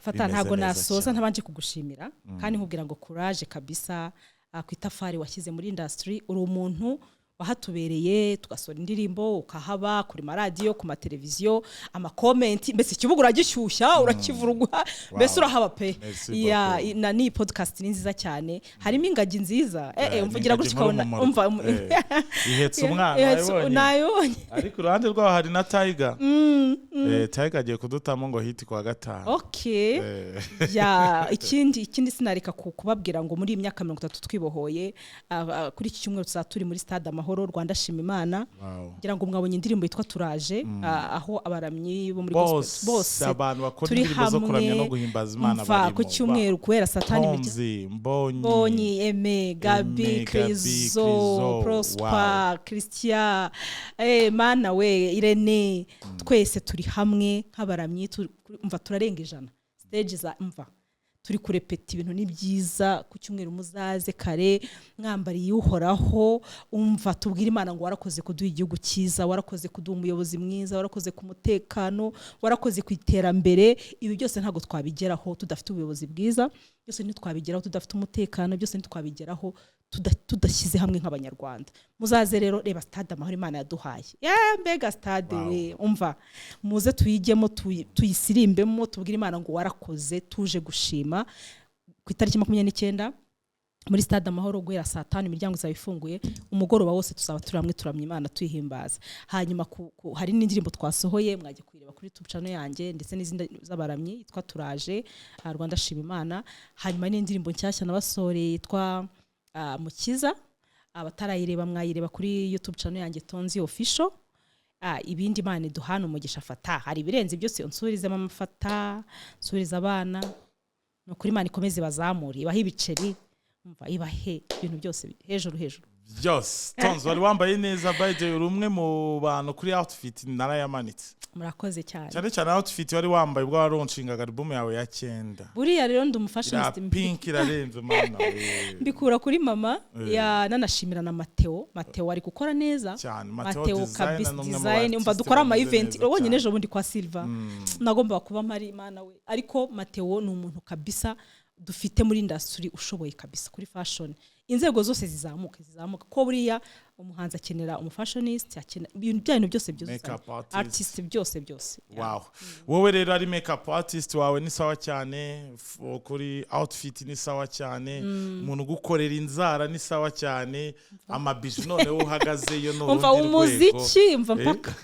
Fata, bimeze ntabwo neza nasoza cyane. ntabanje kugushimira kandi nkubwira ngo courage kabisa, ku itafari washyize muri industry. Uri umuntu wahatubereye, tugasohora indirimbo ukahaba, kuri maradiyo, ku mateleviziyo, amakomenti, mbese ikibuga uragishyushya, urakivurugwa, mbese urahaba pe. Merci Ya, beaucoup. na ni podcast ni nziza cyane, harimo ingagi nziza. Umvugira Ni gutya ingagi ukabona nkuru mu umva. murwa. Ihetse umwana. Wayibonye? Nayibonye. Ariko iruhande rwaho hari na Tiger. Tiger agiye kudutamo ngo hit kwa gatanu. Okay. Ya, ikindi sinareka kubabwira ngo muri iyi myaka 30 twibohoye, kuri iki cyumweru tuzaba turi muri Stade Amahoro, Rwanda Shima Imana. Ngira ngo mwabonye indirimbo yitwa Turaje, aho abaramyi bo muri bose gospel bose abantu bakora turi indirimbo zo kuramya hamwe. no guhimbaza Imana Umva, barimo. ku cyumweru guhera saa tanu Tonzi, Mbonyi, Mbonyi, Eme, Gabi, Gabi, Krizo, Krizo, Prosper, Christian, Mana we, Irene, twese turi hamwe nk'abaramyi, umva, turarenga 100. Stage za, umva, turi kurepeta, ibintu ni byiza. Ku cyumweru muzaze kare mwambariye Uhoraho. Umva, tubwire Imana ngo warakoze kuduha igihugu cyiza, warakoze kuduha umuyobozi mwiza, warakoze ku mutekano, warakoze ku iterambere. Ibi byose ntabwo twabigeraho tudafite ubuyobozi bwiza, byose ntitwabigeraho tudafite umutekano, byose ntitwabigeraho tudashyize hamwe nk'Abanyarwanda. Muzaze rero, reba Stade Amahoro Imana yaduhaye. Yeah, mbega stade we! Umva, muze tuyijyemo, tuyisirimbemo, tubwire Imana ngo warakoze, tuje gushima. Ku itariki 29. Muri Stade Amahoro, guhera saa 5 imiryango izaba ifunguye. Umugoroba wose tuzaba turi hamwe, turamya Imana, tuyihimbaza. Hanyuma hari n'indirimbo twasohoye, mwajya kuyireba kuri YouTube channel yanjye ndetse n'izindi z'abaramyi, yitwa "Turaje", Rwanda Shima Imana. Hanyuma n'indirimbo nshyashya nabasohoreye yitwa "Mukiza". Abatarayireba mwayireba kuri YouTube channel yanjye, Tonzi Official. Ibindi, Imana iduhana umugisha. Fata, hari ibirenze byose, unsurizemo amafata, nsuriza abana. Ni ukuri, Imana ikomeze ibazamure, ibahe ibiceri, umva, ibahe ibintu byose hejuru hejuru. Byose. Tonzi, wari wambaye neza. By the way, uri umwe mu bantu kuri outfit narayamanitse. Murakoze cyane. Cyane cyane outfit wari wambaye ubwo waronshingaga album yawe ya 9. Buriya rero ndi Iriya umufashionist. pink irarenze, mana we. Mbikura kuri mama. Ya, nanashimira na Mateo. Mateo ari gukora neza. Cyane, Mateo Mateo designer kabisa, ni umwe mu design. Umva, artiste dukora ama bameze event. neza Ubonye cyane. n'ejo bundi kwa Silva nagombaga kuba mpari, Mana we. Ariko Mateo ni umuntu kabisa dufite muri industry ushoboye kabisa kuri fashion. Inzego zose zizamuka, zizamuka, ko buriya umuhanzi akenera umufashionist, akenera ibintu, bya bintu byose byuzuzanya. Makeup artist. Artist, byose byose. Wow, wowe rero ari makeup artist wawe ni sawa cyane, kuri outfit ni sawa cyane, umuntu ugukorera inzara ni sawa cyane, amabiju noneho uhagazeyo ni Umva, urundi rwego. umuziki, umva, mpaka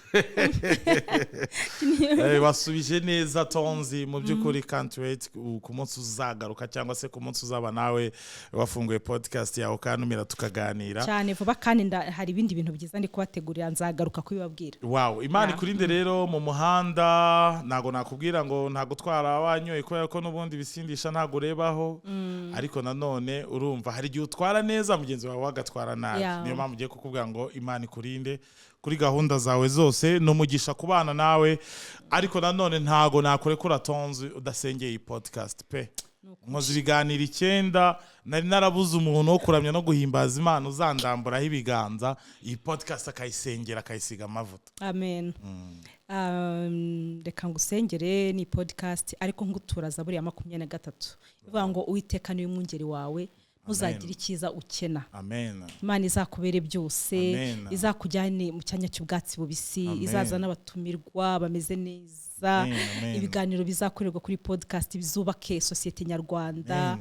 Wasubije neza, Tonzi. Mu by'ukuri can't wait ku munsi uzagaruka, cyangwa se ku munsi uzaba nawe wafunguye podcast yawe ukantumira tukaganira. Cyane, vuba kandi hari ibindi bintu byiza ndi kubategurira, nzagaruka kubibabwira. Wow, Imana ikurinde rero mu muhanda. Ntago nakubwira ngo ntago utwara wanyoye, kubera ko n'ubundi ibisindisha ntago urebaho. Ariko nanone urumva hari igihe utwara neza, mugenzi wawe agatwara nabi. Niyo mpamvu ugiye kukubwira ngo Imana ikurinde kuri gahunda zawe zose. Ni umugisha kubana nawe, ariko nanone ntago nakurekura, Tonzi, udasengeye iyi podcast pe. Nkoze ibiganiro 9, nari narabuze umuntu wo kuramya no guhimbaza Imana uzandamburaho ibiganza, iyi podcast akayisengera, akayisiga amavuta. Amen. Reka ngusengere. Ni podcast, ariko ngutura Zaburi ya 23 ivuga ngo: "Uwiteka niwe mwungeri wawe, ntuzagire icyiza ukena." Amen. Imana izakubere byose. Amen. Izakujyane mu cyanya cy'ubwatsi bubisi. Amen. Izaza n'abatumirwa bameze neza. Amen, amen. Ibiganiro bizakorerwa kuri podcast bizubake sosiyete nyarwanda.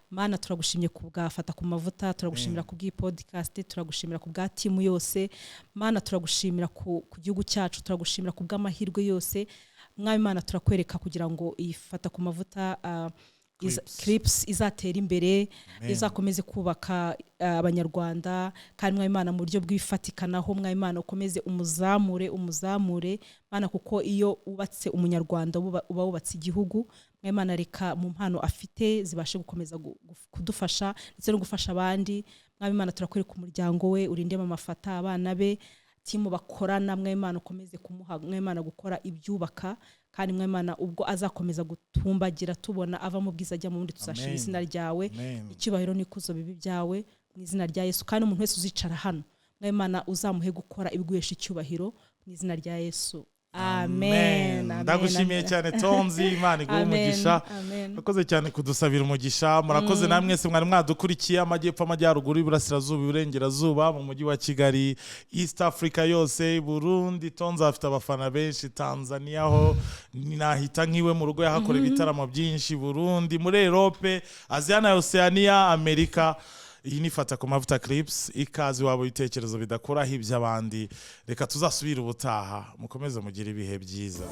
Mana, turagushimye ku bwa Fata ku Mavuta, turagushimira ku bw'iyi podcast, turagushimira ku bwa team yose. Mana, turagushimira ku gihugu cyacu, turagushimira ku bw'amahirwe yose. Mwami Mana, turakwereka kugira ngo iyi Fata ku Mavuta Clips. Clips izatera imbere, Amen. izakomeze kubaka Abanyarwanda. Kandi mwami Imana, mu buryo bw'ifatikanaho, mwami Imana, ukomeze umuzamure, umuzamure, Mana, kuko iyo wubatse Umunyarwanda uba wubatse igihugu. Mwami Imana, reka mu mpano afite zibashe gukomeza kudufasha ndetse no gufasha abandi. Mwami Imana, turakwereka umuryango we, urinde mama Fata, abana be, team bakorana. Mwami Imana, ukomeze kumuha, mwami Imana, gukora ibyubaka. Kandi mwami Imana, ubwo azakomeza gutumbagira, tubona ava mu bwiza ajya mu bundi, tuzashima Amen. izina ryawe. Amen. Icyubahiro n'ikuzo bibi byawe mu izina rya Yesu. Kandi umuntu wese uzicara hano, mwami Imana, uzamuhe gukora ibiguhesha icyubahiro mu izina rya Yesu. Amen. Amen. Ndagushimiye Amen. cyane, Tonzi. Imana iguhe Amen. umugisha. Amen. Murakoze cyane kudusabira umugisha. Murakoze namwe mwese mwari mwadukurikiye, amajyepfo, amajyaruguru, iburasirazuba, iburengerazuba, mu mujyi wa Kigali, East Africa yose, Burundi. Tonzi afite abafana benshi Tanzania, ho nahita nk'iwe mu rugo, yahakora ibitaramo byinshi, Burundi, muri Europe, Aziya na Oceania, Amerika. Iyi ni Fata ku Mavuta Clips. Ikaze waba ibitekerezo bidakuraho iby'abandi. Reka tuzasubire ubutaha. Mukomeze mugire ibihe byiza.